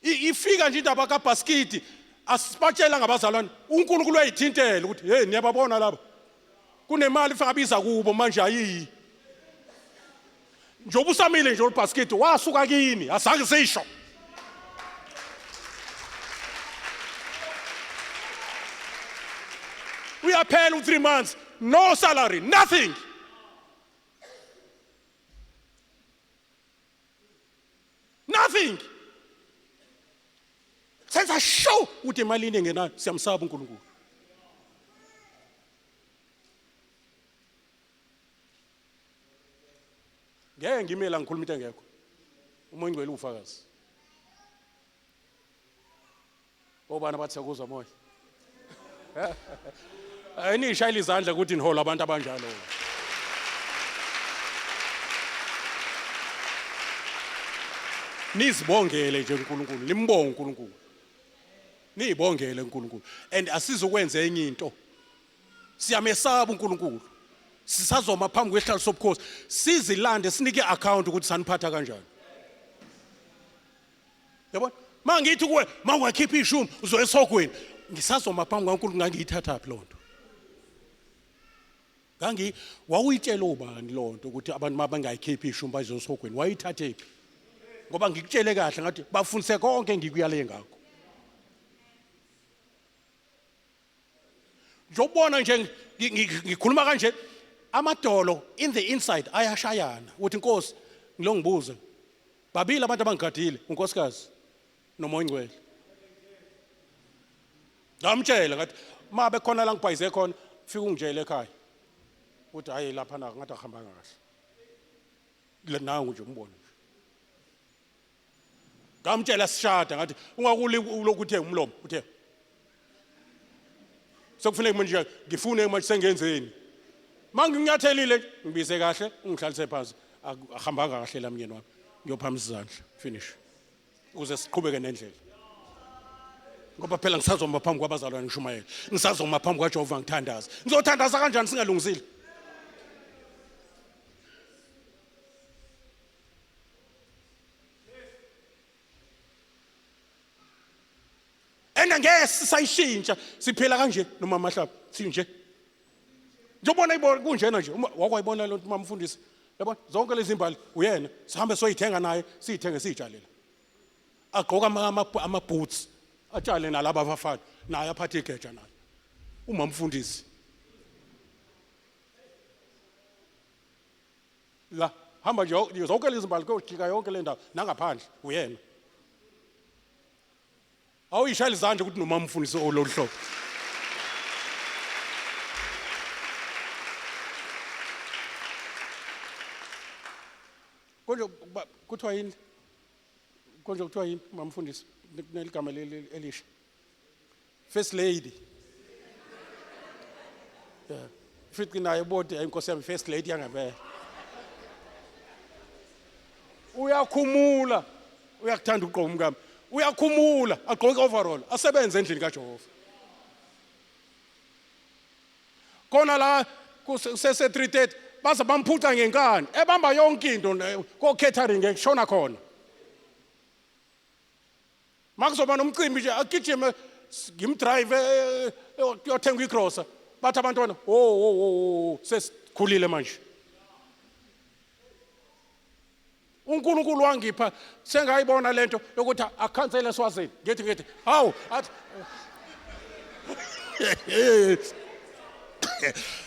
ifika nje indaba kabhaskidi asibatshela ngabazalwane uNkulunkulu uyayithintela ukuthi hey niyababona laba kunemali fangabiza kubo manje ayiyi njengoba usamile nje olubhaskidi wasuka kini azange sisho uyaphela u-3 months no salary nothing nothing senza sure ukuthi emalini engenayo siyamsaba uNkulunkulu ngeke ngimela ngikhuluma into engekho uma ingcwele ufakazi obani abathi siyakuzwa moya ayinishayela izandla ukuthi nihola abantu abanjalo nizibongele nje uNkulunkulu nimbonge uNkulunkulu niyibongele uNkulunkulu and asizokwenza enye into Siyamesaba uNkulunkulu. Sisazoma phambi kwesihlalo sobukhosi sizilande sinike account ukuthi saniphatha kanjani. Yabona? Mangithi kuwe mawungakhipha ishumi uzoya esogweni. Ngisazoma phambi kwaNkulunkulu ngangiyithathaphi lonto. Ngangi wawuyitshela ubani lonto ukuthi abantu mabangayikhiphi ishumi bazosogweni wayithathephi? Ngoba ngikutshele kahle ngathi bafundise konke engikuyale ngakho. Njobona nje ngikhuluma kanje amadolo in the inside ayashayana uthi inkosi ngilongibuze babili abantu abangigadile unkosikazi nomoya ongcwele ngamtshela ngathi ma bekhona la ngibhayize khona fika ungitshele ekhaya uthi hayi lapha na ngathi akuhambanga kahle nangu nje umbone nje ngamtshela sishada ngathi ungakuli lokhu uthe umlomo uthe sekufuneka manje ngifune manje sengenzeni manginyathelile ngibize kahle ungihlalise phansi ahambanga kahle la myeni wami ngiyophamisa izandla finish ukuze siqhubeke nendlela ngoba phela ngisazoma phambi kwabazalwane ngishumayela ngisazoma phambi kwaJehova ngithandaza ngizothandaza kanjani singalungisile ena ngeke sisayishintsha siphila kanje noma mahlaba sinje njobona ibona kunjena nje wakwayibona lo nto mamfundisi yabona zonke lezi mbali uyena sihambe soyithenga naye siyithenge siyitshalela agqoka ama boots atshale nalaba abafana naye aphathe igeja naye umamfundisi la hamba nje zonke lezi mbali kuyojika yonke le ndawo nangaphandle uyena awuyishayela izandla ukuthi noma umfundisi ololu hlobo konje kuthiwa yini konje kuthiwa yini mamfundisi kuneligama elisha first lady yeah futhi naye bodi inkosi yami first lady yangempela uyakhumula uyakuthanda ukugqoka umkami uyakhumula agqoke overall asebenze endlini kaJehova khona la kusese 3:30 baze bamphuca ngenkani ebamba yonke into ko catering ngekushona khona makuzoba nomcimbi nje agijime ngimdrive eh, eh, kuyothenga igrosa bathi abantwana wo wo wo sesikhulile manje uNkulunkulu wangipha sengayibona lento yokuthi akhansele eSwazini ngithi ngithi hawu athi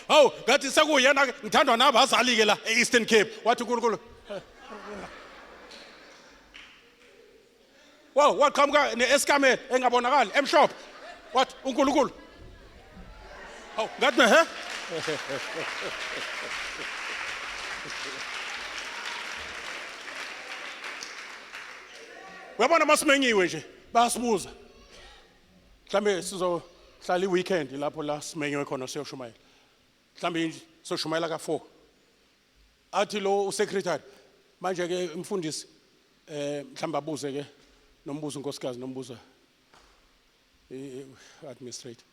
hawu ngathi sekuyena ke ngithandwa nabazali ke la e-Eastern Cape wathi uNkulunkulu Wow, waqhamuka ne-eskamela engabonakali emhlophe. Wathi uNkulunkulu. Hawu, ngathi he? Uyabona masimenyiwe nje bayasibuza. Mhlambe sizohlala i-weekend lapho la simenyiwe khona siyoshumayela. Mhlambe siyoshumayela ka-4. Athi lo usecretary manje ke umfundisi eh mhlawumbe abuze ke nombuzo unkosikazi nombuzo administrator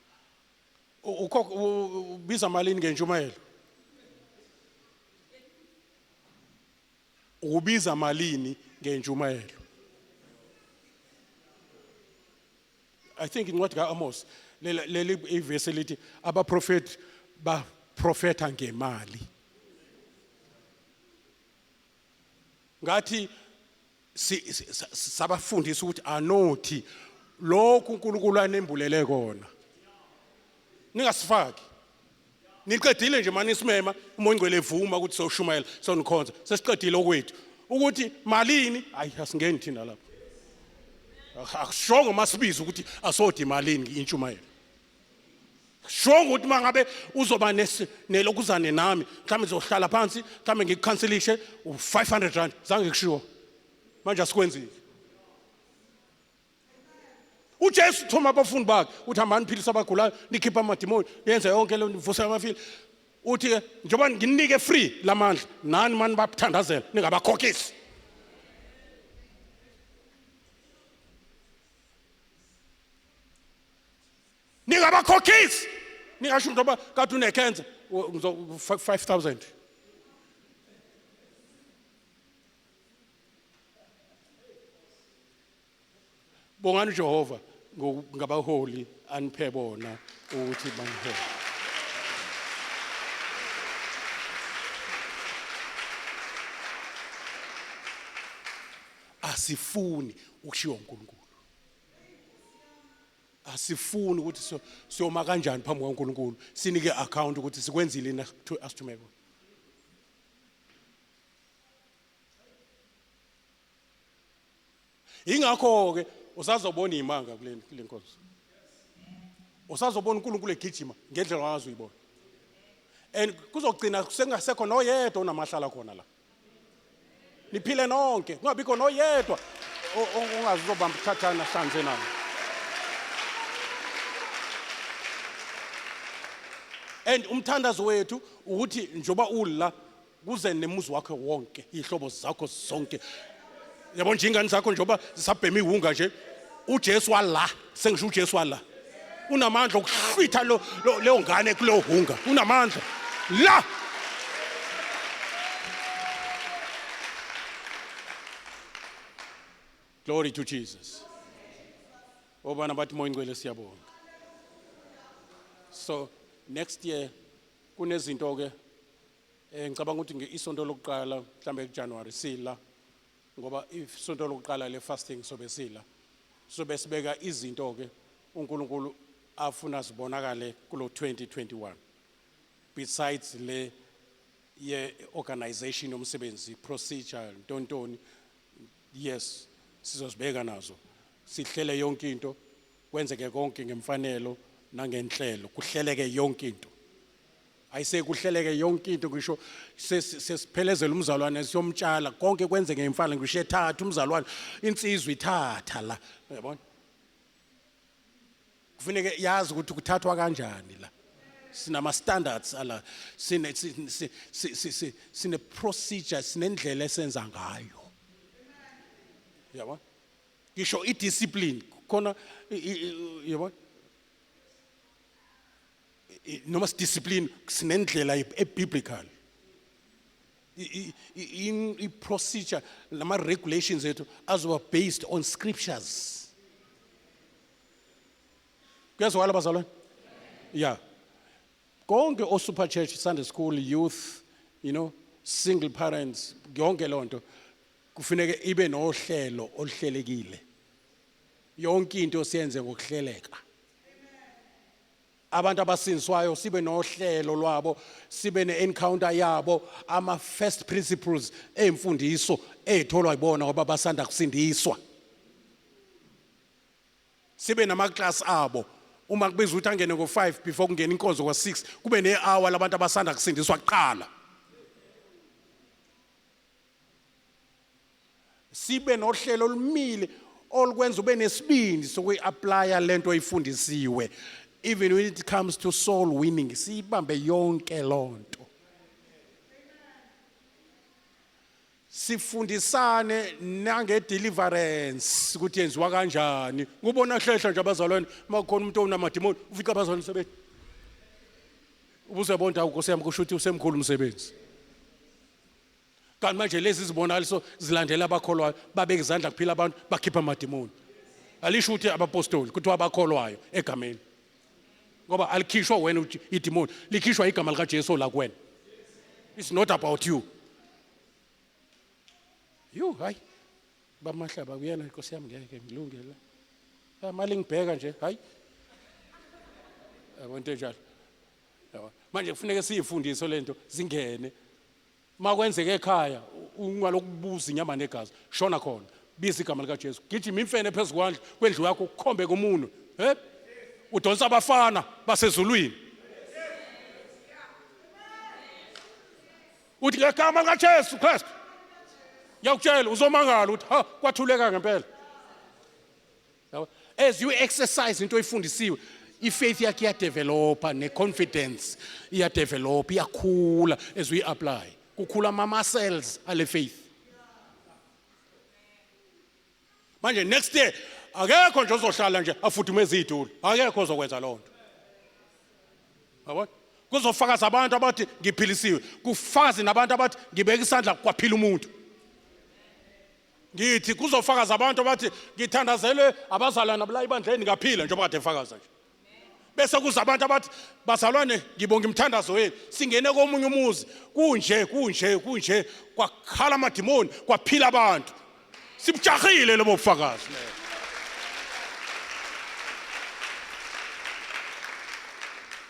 ukho ubiza malini ngentshumayelo ubiza malini ngentshumayelo I think incwadi kaAmos leli ivesi lithi abaprofeti baprofetha ngemali ngathi sabafundisa ukuthi anothi lokhu uNkulunkulu anembulele kona ningasifaki niqedile nje mani isimema umoya ongcwele evuma ukuthi soshumayela sonikhonza sesiqedile okwethu ukuthi malini hayi asingeni thina lapho akushongo masibiza ukuthi asodi malini intshumayelo shongo ukuthi mangabe uzoba nelokuzane nami mhlawumbe uzohlala phansi mhlawumbe ngikukhanselishe u-500 rand zange kushiwo manje asikwenzile uJesu uthuma abafundi bakhe uthi hambani philisa abagulayo nikhipha amadimoni yenze yonke le nivusa abafile uthi ke njengoba nginike free lamandla nani mani bathandazela ningabakhokhisi ningabakhokhisi Ningasho ngoba kade une cancer ngizo 5000. Bongani uJehova ngabaholi aniphe bona ukuthi banihole. Asifuni ukushiwa uNkulunkulu. Asifuni ukuthi siyoma kanjani phambi kwaNkulunkulu sinike account ukuthi sikwenzile yini asithume kona. Ingakho-ke usazobona iy'manga kule kule nkonzo. Usazobona uNkulunkulu egijima ngendlela ongaze uyibona. And kuzogcina sengasekho noyedwa onamahlala khona la. Niphile nonke, kungabikho noyedwa ongazi uzobamba uthathana hlanze nawo. And umthandazo wethu ukuthi njengoba ula kuze nemuzi wakho wonke iy'hlobo zakho zonke yabo nje ingane zakho njengoba zisabhema iwunga nje ujesu wala sengisho ujesu wala unamandla okuhlwitha leyo ngane kuleyo hunga unamandla la glory to jesus obana bathi moya ingcwele siyabonga so next year kunezinto ke Eh ngicabanga ukuthi ngeisonto lokuqala mhlambe kuJanuary sila ngoba isonto lokuqala le fasting sobe sila. Sobe sibeka izinto ke uNkulunkulu afuna zibonakale kulo 2021. Besides le ye organization yomsebenzi procedure ntontoni yes sizozibeka nazo sihlele yonke into kwenzeke konke ngemfanelo nangenhlelo kuhleleke yonke into ayisekuhleleke yonke into ngisho sesiphelezela umzalwane siyomtshala konke kwenzeke ngemfanelo ngisho ethatha umzalwane insizwa ithatha la uyabona kufuneke yazi ukuthi kuthathwa kanjani la sinama standards ala sine sine procedure sinendlela esenza ngayo yabona ngisho i discipline khona yabona noma sidiscipline sinendlela ebiblical i-procedure nama-regulations ethu azoba based on scriptures kuyazwakala bazalwane ya konke o-super church sunday school youth you know single parents yonke loo nto kufuneke ibe nohlelo oluhlelekile yonke into siyenze ngokuhleleka abantu abasindiswayo sibe nohlelo lwabo sibe ne-encounter yabo ama-first principles ey'mfundiso ey'tholwa yibona ngoba basanda kusindiswa sibe namaklasi abo uma kubizwa ukuthi angene ngo-5 before kungena inkonzo kwa-6 kube ne-hour labantu abasanda kusindiswa kuqala sibe nohlelo olumile olukwenza ube nesibindi sokuyi-aplaya lento oyifundisiwe even when it comes to soul winning siyibambe yonke loo nto sifundisane nange-deliverance ukuthi yenziwa kanjani kubona hlehla nje abazalwane uma kukhona umuntu onamadimoni ufica abazalwane sebethi ubuzebona ukuthi awu nkosi yami kusho ukuthi usemkhulu umsebenzi kanti manje lezi zibonakaliso zilandela abakholwayo babeka izandla kuphila abantu bakhipha amadimoni alisho ukuthi abapostoli kuthiwa abakholwayo egameni ngoba alikhishwa wena idimoni likhishwa igama likaJesu la kuwena it's not about you you hayi bamahlaba kuyena inkosi yami ngeke ngilunge la mali ngibheka nje hayi yabo into enjalo yabo manje kufuneka siyifundise lento zingene makwenzeke ekhaya ungalokubuza inyama negazi shona khona biza igama likaJesu gijima imfene phezu kwandlu kwendlu yakho ukhombe kumunwe he udonsa abafana basezulwini uthi ngegama likaJesu Kristu ngiyakutshela uzomangala ukuthi ha kwathuleka ngempela Yabo? As you exercise into oyifundisiwe, i-faith yakhe iyadevelopa ne-confidence iyadevelopa, iyakhula as we apply. Kukhula ama-muscles ale faith. Manje next year akekho nje ozohlala nje afudumeze iy'tulo, akekho ozokwenza loo nto. Yabona? Kuzofakaza abantu abathi ngiphilisiwe, kufakaze nabantu abathi ngibeka isandla kwaphila umuntu. Ngithi kuzofakaza abantu abathi ngithandazelwe abazalwane bala ibandleni ngaphila njengoba kade efakaza nje. Bese kuza abantu abathi bazalwane ngibonga imithandazo yenu singene komunye umuzi kunje kunje kunje kwakhala amadimoni kwaphila abantu. Sibujahile lobo bufakazi leyo.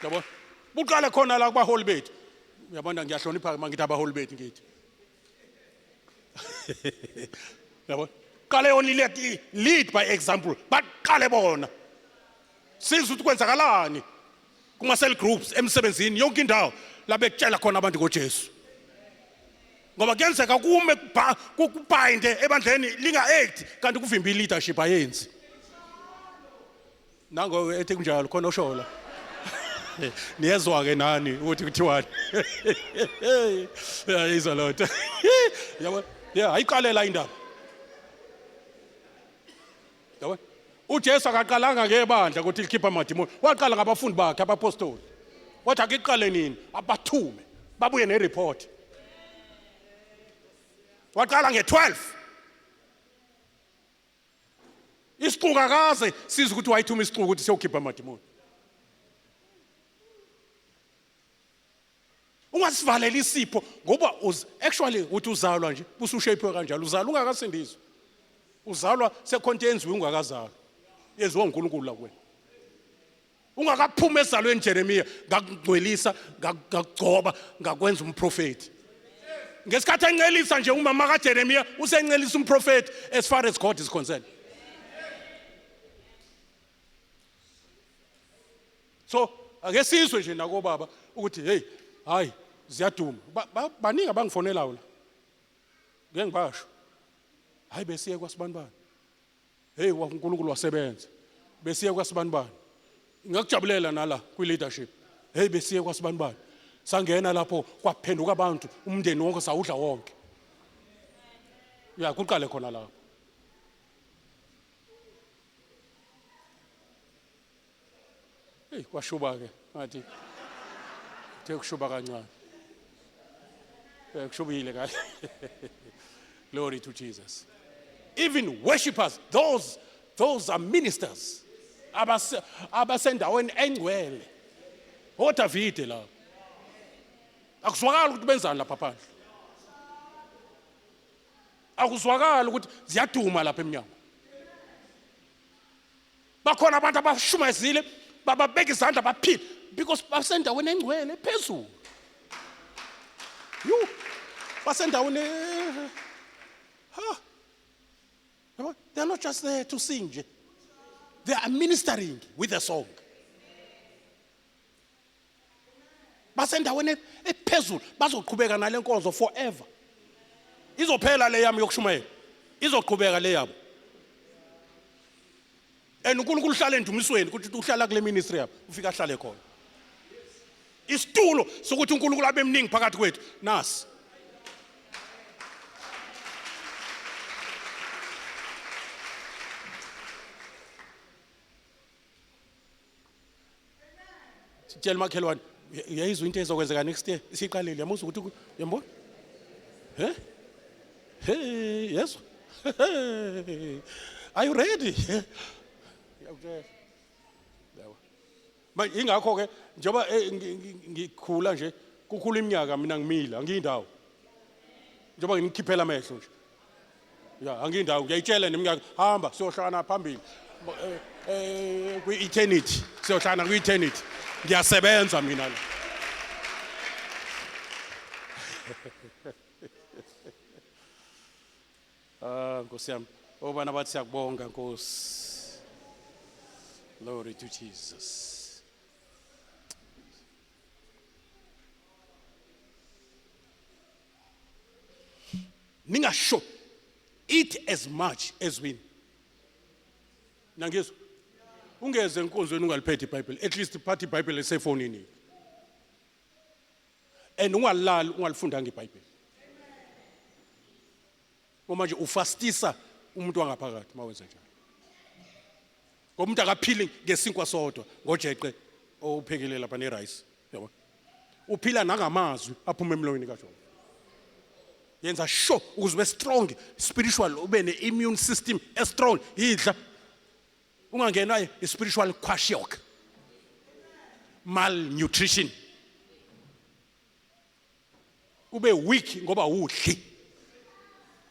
Yabo? Buqale khona la kubaholi bethu. Uyabona ngiyahlonipha uma ngithi abaholi bethu ngithi. Yabo? Qale yona lead, lead by example. Baqale bona. Sizwe ukuthi kwenzakalani kuma cell groups emsebenzini yonke indawo la bekutshela khona abantu ngoJesu. Ngoba kuyenzeka kume kubhayinde ebandleni linga-act kanti kuvimba i-leadership ayenzi. Nango ethi kunjalo khona oshola. Niyezwa ke nani ukuthi kuthiwani. Uyayizwa loo nto. Yabo? Yeah, ayiqalela indaba. Yabo? uJesu akaqalanga ngebandla ukuthi likhipha amadimoni. Waqala ngabafundi bakhe abapostoli. Wathi akiqale nini? Abathume. Babuye nereport. Waqala nge-12. Isixuku akaze sizwe ukuthi wayithuma isixuku ukuthi siyokhipha amadimoni. Ungasivaleli isipho ngoba uz actually uthi uzalwa nje busushaphiwe kanjalo uzalwa ungakasindiswa. Uzalwa sekhonto yenziwe ungakazalwa. Yenziwa uNkulunkulu la kuwena. Ungakaphuma ezalweni Jeremiya ngakungcwelisa ngakugcoba ngakwenza umprofeti. Ngesikhathi encelisa nje umama kaJeremiya usencelisa umprofeti as far as God is concerned. So ake sizwe nje nakobaba ukuthi hey hayi ziyaduma baningi abangifonelayo la. Ngeke ngibasho. Hayi besiye kwasibanibani. Hey uNkulunkulu wasebenza. Besiye kwasibanibani. Ngakujabulela nala kwi leadership. Hey besiye kwasibanibani. Sangena lapho kwaphenduka abantu umndeni wonke sawudla wonke. Ya kuqale khona lapho. Hey kwashuba ke ngathi the kushuba kancane. Eh kushubile kahle. Glory to Jesus. Even worshippers, those are ministers. Abase abasendaweni engcwele. ODavide la. Akuzwakali ukuthi benzani lapha phandle. Akuzwakali ukuthi ziyaduma lapha eminyango. Bakhona abantu abashumayezile bababeka izandla baphila because basendaweni engcwele phezulu. Yu basendaweni ha. They are not just there to sing nje. They are ministering with a song. Basendaweni ephezulu bazoqhubeka nale nkonzo forever. Izophela le yami yokushumayela. Izoqhubeka le yabo. And uNkulunkulu uhlala endumisweni ukuthi uhlala kule ministry yabo ufika ahlale khona. Isitulo sokuthi uNkulunkulu abe mningi phakathi kwethu nasi. Tshela umakhelwane uyayizwa into ezokwenzeka next year isiqalile yamuzwa ukuthi uyambona? He? Hey, yezwa? Are you ready? Ngiyakutshela. Yabo. Manje ingakho ke njengoba eh, ngikhula nje kukhula iminyaka mina ngimile angiyindawo. Njengoba nginikhiphela amehlo nje. Ya angiyindawo ngiyayitshela neminyaka hamba siyohlangana phambili. Eh, eh, kwi-eternity siyohlangana kwi-eternity. Ngiyasebenza mina la. Ah Nkosi yami. Obana bathi siyakubonga Nkosi. Glory to Jesus. Ningasho eat as much as we. Nangizwa. Ungeze enkonzweni ungaliphethe iBhayibheli. At least phatha iBhayibheli esefonini. And ungalali ungalifundanga iBhayibheli. Ngoba manje ufastisa umuntu wangaphakathi mawenza njalo. Ngoba umuntu akaphili ngesinkwa sodwa ngojeqe owuphekile lapha nerice. Yabo, uphila nangamazwi aphuma emlonyeni kaJehova. Yenza sure ukuze ube strong spiritual, ube ne-immune system e-strong. Yidla, ungangenwa i-spiritual kwashiorkor, malnutrition, ube weak ngoba udli,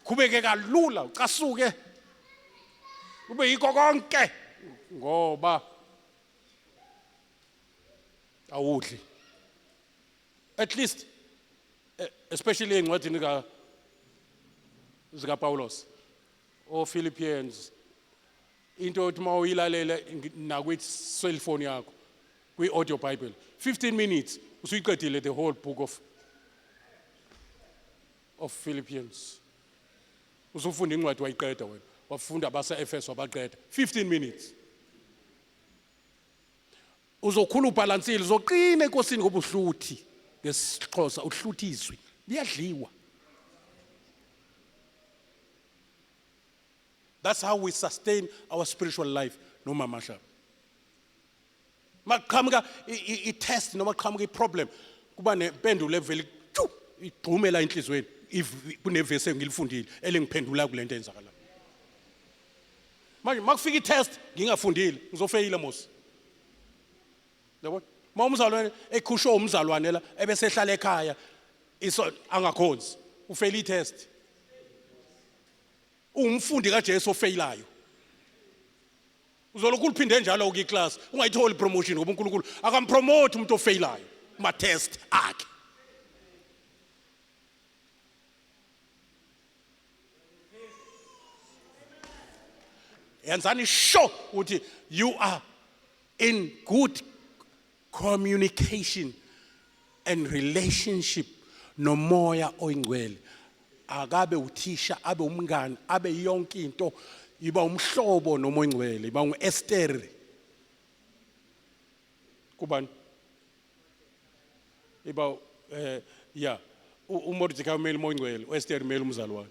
khubeke kalula, ucasuke, ube yikho konke ngoba awudli. At least especially encwadini ka zika Paulos o Philippians, into yokuthi uma uyilalele nakwi cellphone yakho kwi audio Bible, 15 minutes usuyiqedile the whole book of Philippians. Usufunda incwadi wayiqeda wena, wafunda base Efeso wabaqeda, 15 minutes. Uzokhula ubhalansile, uzoqina enkosini ngoba uhluthi, ngesiXhosa uhluthi izwi liyadliwa. That's how we sustain our spiritual life. Noma mahlaba maqhamuka i-test noma qhamuka i-problem, kuba nempendulo evele tshu igxumela enhliziyweni if kunevesi engilifundile elingiphendula kule nto eyenzakalayo. Manje makufika i-test ngingafundile, ngizofeyila mos, yabona. Uma umzalwane ekhushwe umzalwane la ebese ehlala ekhaya iso angakhonzi, ufeyila i-test. Ungumfundi kaJesu ofeyilayo, uzolokhu uliphinde njalo kwi-class, ungayitholi promotion ngoba uNkulunkulu akampromote umuntu ofeyilayo kuma test akhe. Yenzani sure ukuthi you are in good communication and relationship noMoya oyiNgcwele. Akabe uthisha, abe umngani, abe yonke into. Iba umhlobo noMoya oyiNgcwele. Iba ngu-Esther kubani, iba ya uMordecai umele uMoya oyiNgcwele, uEsther umele umzalwane,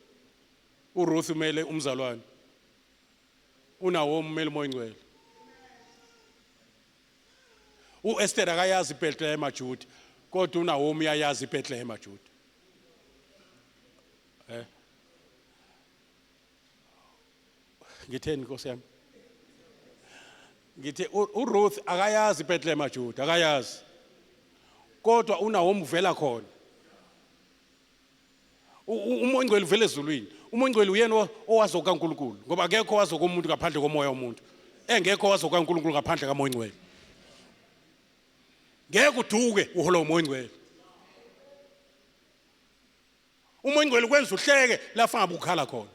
uRuth umele umzalwane, uNawomi umele uMoya oyiNgcwele. UEsther akayazi iBethlehem Juda, kodwa uNawomi uyayazi iBethlehem Juda. Ngitheni, Nkosi yami? Ngithe uRuth akayazi iBethlehem Juda, akayazi, kodwa uNawomi uvela khona. UMoya oNgcwele uvela ezulwini. UMoya oNgcwele uyena owazo kaNkulunkulu, ngoba akekho owazo komuntu ngaphandle komoya womuntu, engekho owazo kaNkulunkulu ngaphandle kaMoya oNgcwele. Ngeke uduke uhola uMoya oNgcwele. UMoya oNgcwele ukwenza uhleke lapho ngabe ukhala khona,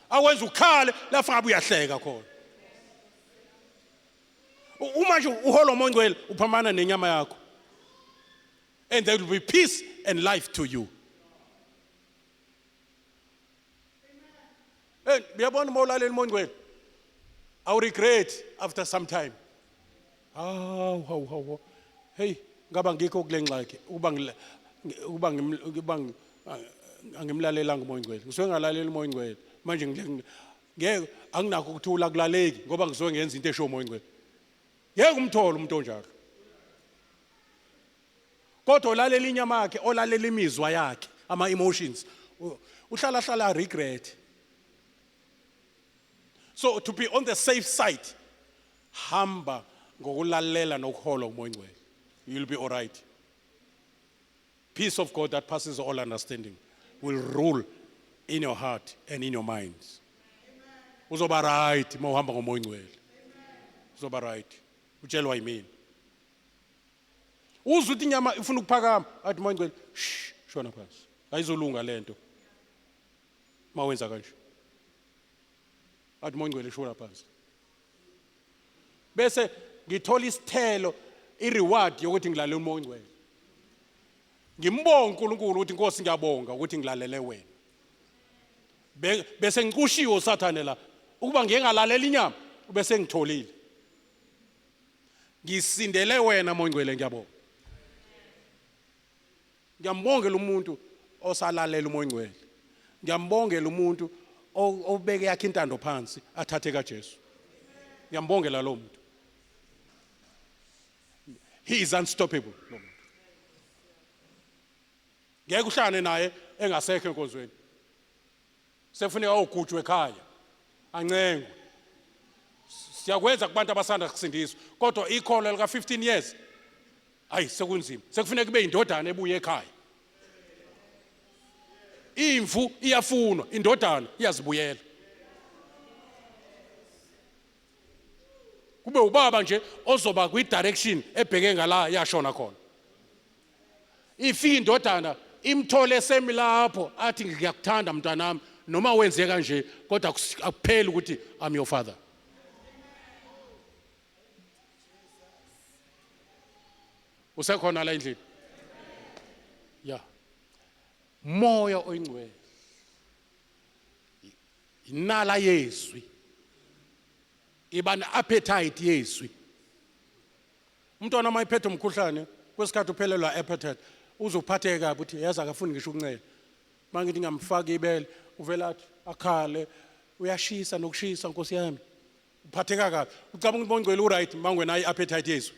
akwenza ukhale lapho ngabe uyahleka khona. Uma nje uhola uMoya oNgcwele, uphambana nenyama yakho and there will be peace and life to you. Hey, uyabona uma ulalela uMoya oNgcwele, awu regret after some time. Hawu hawu hawu, hey, ngaba ngikho kule ngxaki ukuba angimlalelanga uMoya oNgcwele. Ngisuke ngalalela uMoya oNgcwele, manje ngeke anginakho ukuthula, kulaleki ngoba ngisuke ngenza into esho uMoya oNgcwele. Ngeke umthole umuntu onjalo. Kodwa olalela inyama yakhe, olalela imizwa yakhe, ama emotions, uhlala hlala regret. So to be on the safe side, hamba ngokulalela nokuholwa uMoya oNgcwele, you'll be all right. Peace of God that passes all understanding will rule in your heart and in your minds. Uzoba right uma uhamba ngoMoya oNgcwele, uzoba right. Utshelwa yimina. Uzwe ukuthi inyama ifuna ukuphakama, athi Moya oNgcwele, shh, shona phansi, ayizolunga lento uma wenza kanje. Athi Moya oNgcwele, shona phansi, bese ngithola isithelo, i-reward yokuthi ngilalele uMoya oNgcwele. Ngimbonga uNkulunkulu ukuthi, Nkosi, ngiyabonga ukuthi ngilalele wena. Bese ngicushiwe uSathane la ukuba ngiye ngalalela inyama, bese ngitholile, ngisindele wena Moya oNgcwele, ngiyabonga. Ngiyambongela umuntu osalalela uMoya oNgcwele. Ngiyambongela umuntu obeke yakhe intando phansi athathe kaJesu. Ngiyambongela lo muntu. He is unstoppable lo muntu. Ngeke uhlangane naye engasekho enkonzweni. Sekufuneka ogujwe ekhaya ancengwe. Siyakwenza kubantu abasanda kusindiswa, kodwa ikholo lika 15 years ayi sekunzima. Sekufuneka kube indodana ebuye ekhaya. Imvu iyafunwa, indodana iyazibuyela. Kube ubaba nje ozoba kwi direction ebheke ngala yashona khona. Ifika indodana imthole semi lapho athi ngiyakuthanda mntanami noma wenze kanje kodwa akupheli ukuthi I'm your father. Usekhona la endlini? Yeah. Moya oyingcwele. Inala yezwi. Iba ne-appetite yezwi. Umntwana uma ephethe umkhuhlane kwesikhathi uphelelwa appetite uzophatheka kabi uthi yazi akafuni ngisho ukuncela. Uma ngithi ngamfaka ibele uvela athi akhale uyashisa nokushisa nkosi yami. Uphatheka kabi. Ucabanga ukuthi mongcwele uright mangenayo i-appetite yezwi.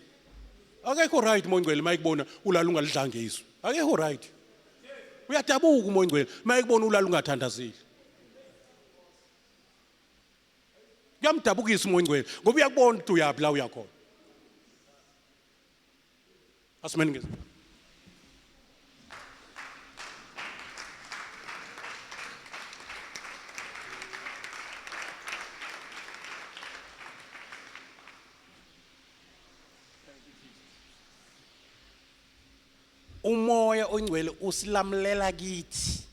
Akekho right mongcwele mayikubona ulala ungalidlanga izwi. Akekho right. Uyadabuka umongcwele mayikubona ulala ungathandazile. Kuyamdabukisa umoya ongcwele ngoba uyakubona ukuthi uyaphi la uyakhona. Asimeni ngezwi. Umoya ongcwele usilamulela kithi.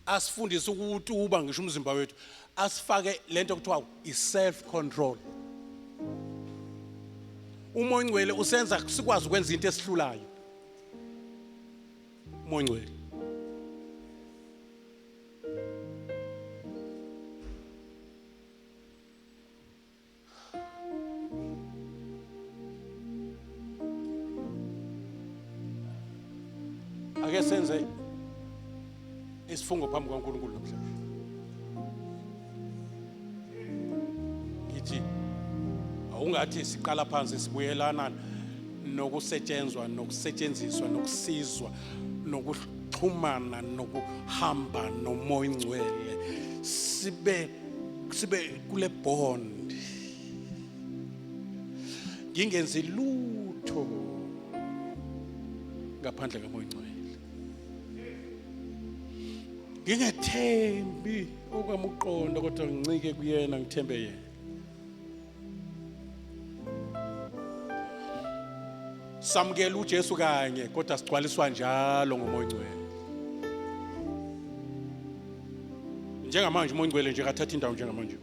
Asifundise ukutuba ngisho umzimba wethu, asifake lento kuthiwa i-self control. Umoya ongcwele usenza sikwazi ukwenza into esihlulayo. Umoya ongcwele Ake senze isifungo phambi kukaNkulunkulu namhlanje. Ngithi awungathi siqala phansi sibuyelana nokusetshenzwa nokusetshenziswa nokusizwa nokuxhumana nokuhamba nomoya ongcwele sibe sibe kule bond ngingenzi lutho ngaphandle kamoya ongcwele ngingethembi okwami ukuqonda kodwa ngincike kuyena ngithembe yena Samukela uJesu kanye kodwa sigcwaliswa njalo ngomoya ongcwele. Njengamanje umoya ongcwele nje kathatha indawo njengamanje.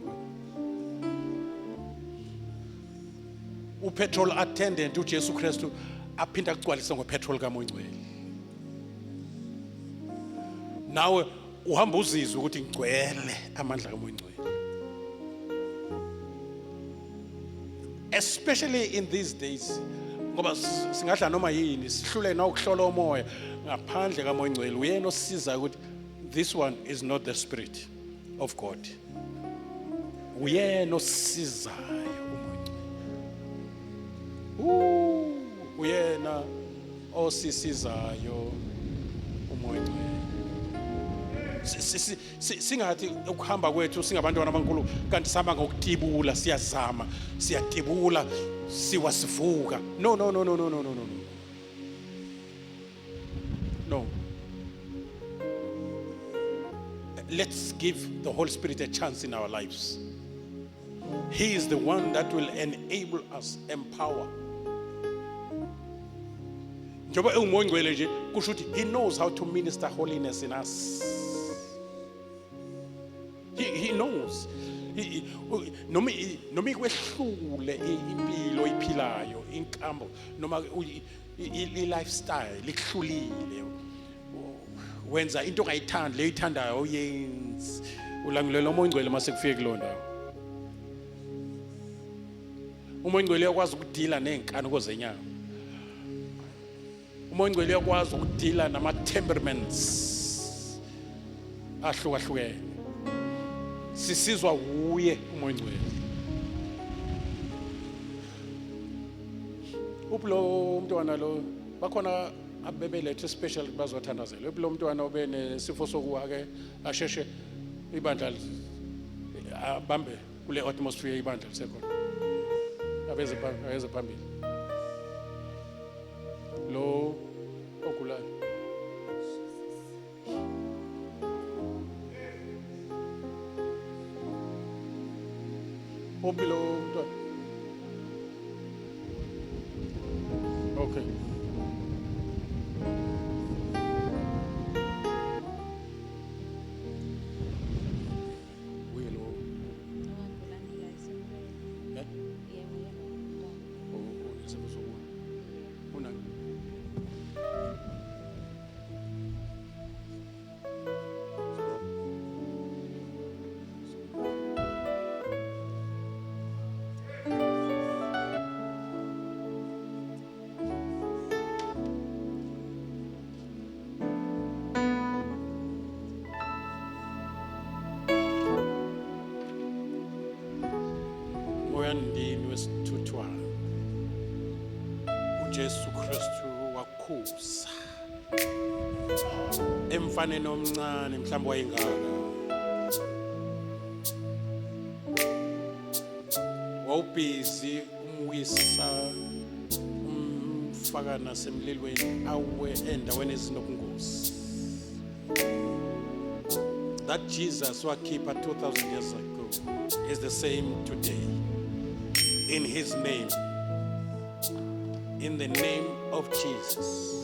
Upetrol attendant uJesu Kristu aphinda akugcwalise ngopetrol kamoya ongcwele. Nawe uhamba uzizwe ukuthi ngigcwele amandla kamoya ongcwele. Especially in these days ngoba singadla noma yini sihlule nokuhlola umoya ngaphandle kamoya ongcwele uyena osisizayo ukuthi this one is not the spirit of God. Uyena osisizayo umoya ongcwele. Uyena osisizayo umoya ongcwele. Singathi ukuhamba kwethu singabantwana abankulu kanti sihamba ngokutibula, siyazama, siyatibula, siwa sivuka. No, no, no, no, no, no, no, no. No. Let's give the Holy Spirit a chance in our lives. He is the one that will enable us, empower. Njengoba engumoya ongcwele nje kusho ukuthi he knows how to minister holiness in us. He knows. Noma noma ikwehlule impilo oyiphilayo, inkambo noma i-lifestyle ikuhlulile. Wenza into ongayithandi, leyo ithandayo awuyenzi. Ulangulela umoya ongcwele mase kufike kuleyo ndawo. Umoya ongcwele uyakwazi ukudila nezinkanuko zenyama. Umoya ongcwele uyakwazi ukudila nama-temperaments ahlukahlukene. Sisizwa wuye umoya ongcwele. Uphi lo mntwana lo? Bakhona abebelethe special bazothandazela. Uphi lo mntwana obe nesifo sokuwa ke asheshe ibandla abambe kule atmosphere ibandla lisekhona. Abeze phambili, abeze phambili. Lo ogulayo. Uphi lo mntwana? Okay. Uye lo. Eh? Isifo sokuwa. Unani? Moya ndini wesithuthwane. uJesu Kristu wakhuza emfaneni omncane, mhlawumbe wayengaka, wawubhizi umwisa, umfaka nasemlilweni, awe endaweni ezinobungozi. That Jesus wakhipha 2000 years ago is the same today. In his name, in the name of Jesus,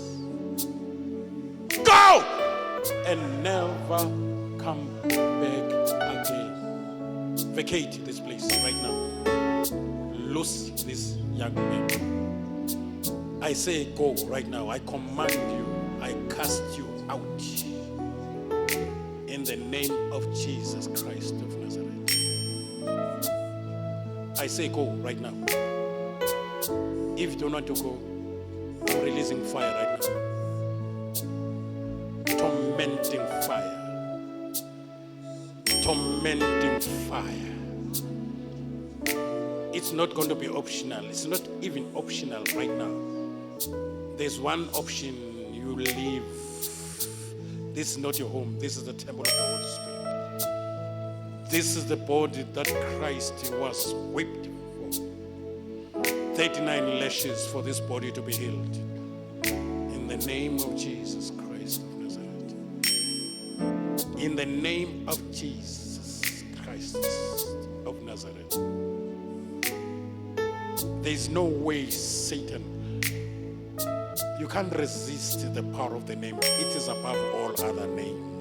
go and never come back again. Vacate this place right now. Loose this young man. I say go right now. I command you. I cast you out. In the name of Jesus Christ of Nazareth. I say go right now. If you don't want to go, I'm releasing fire right now. Tormenting fire. Tormenting fire. It's not going to be optional. It's not even optional right now. There's one option: you leave. This is not your home. This is the temple of the Holy Spirit. This is the body that Christ was whipped for. 39 lashes for this body to be healed. In the name of Jesus Christ of Nazareth. In the name of Jesus Christ of Nazareth. There is no way, Satan. You can't resist the power of the name. It is above all other name.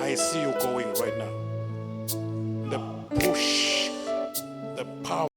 I see you going right now. The push, the power.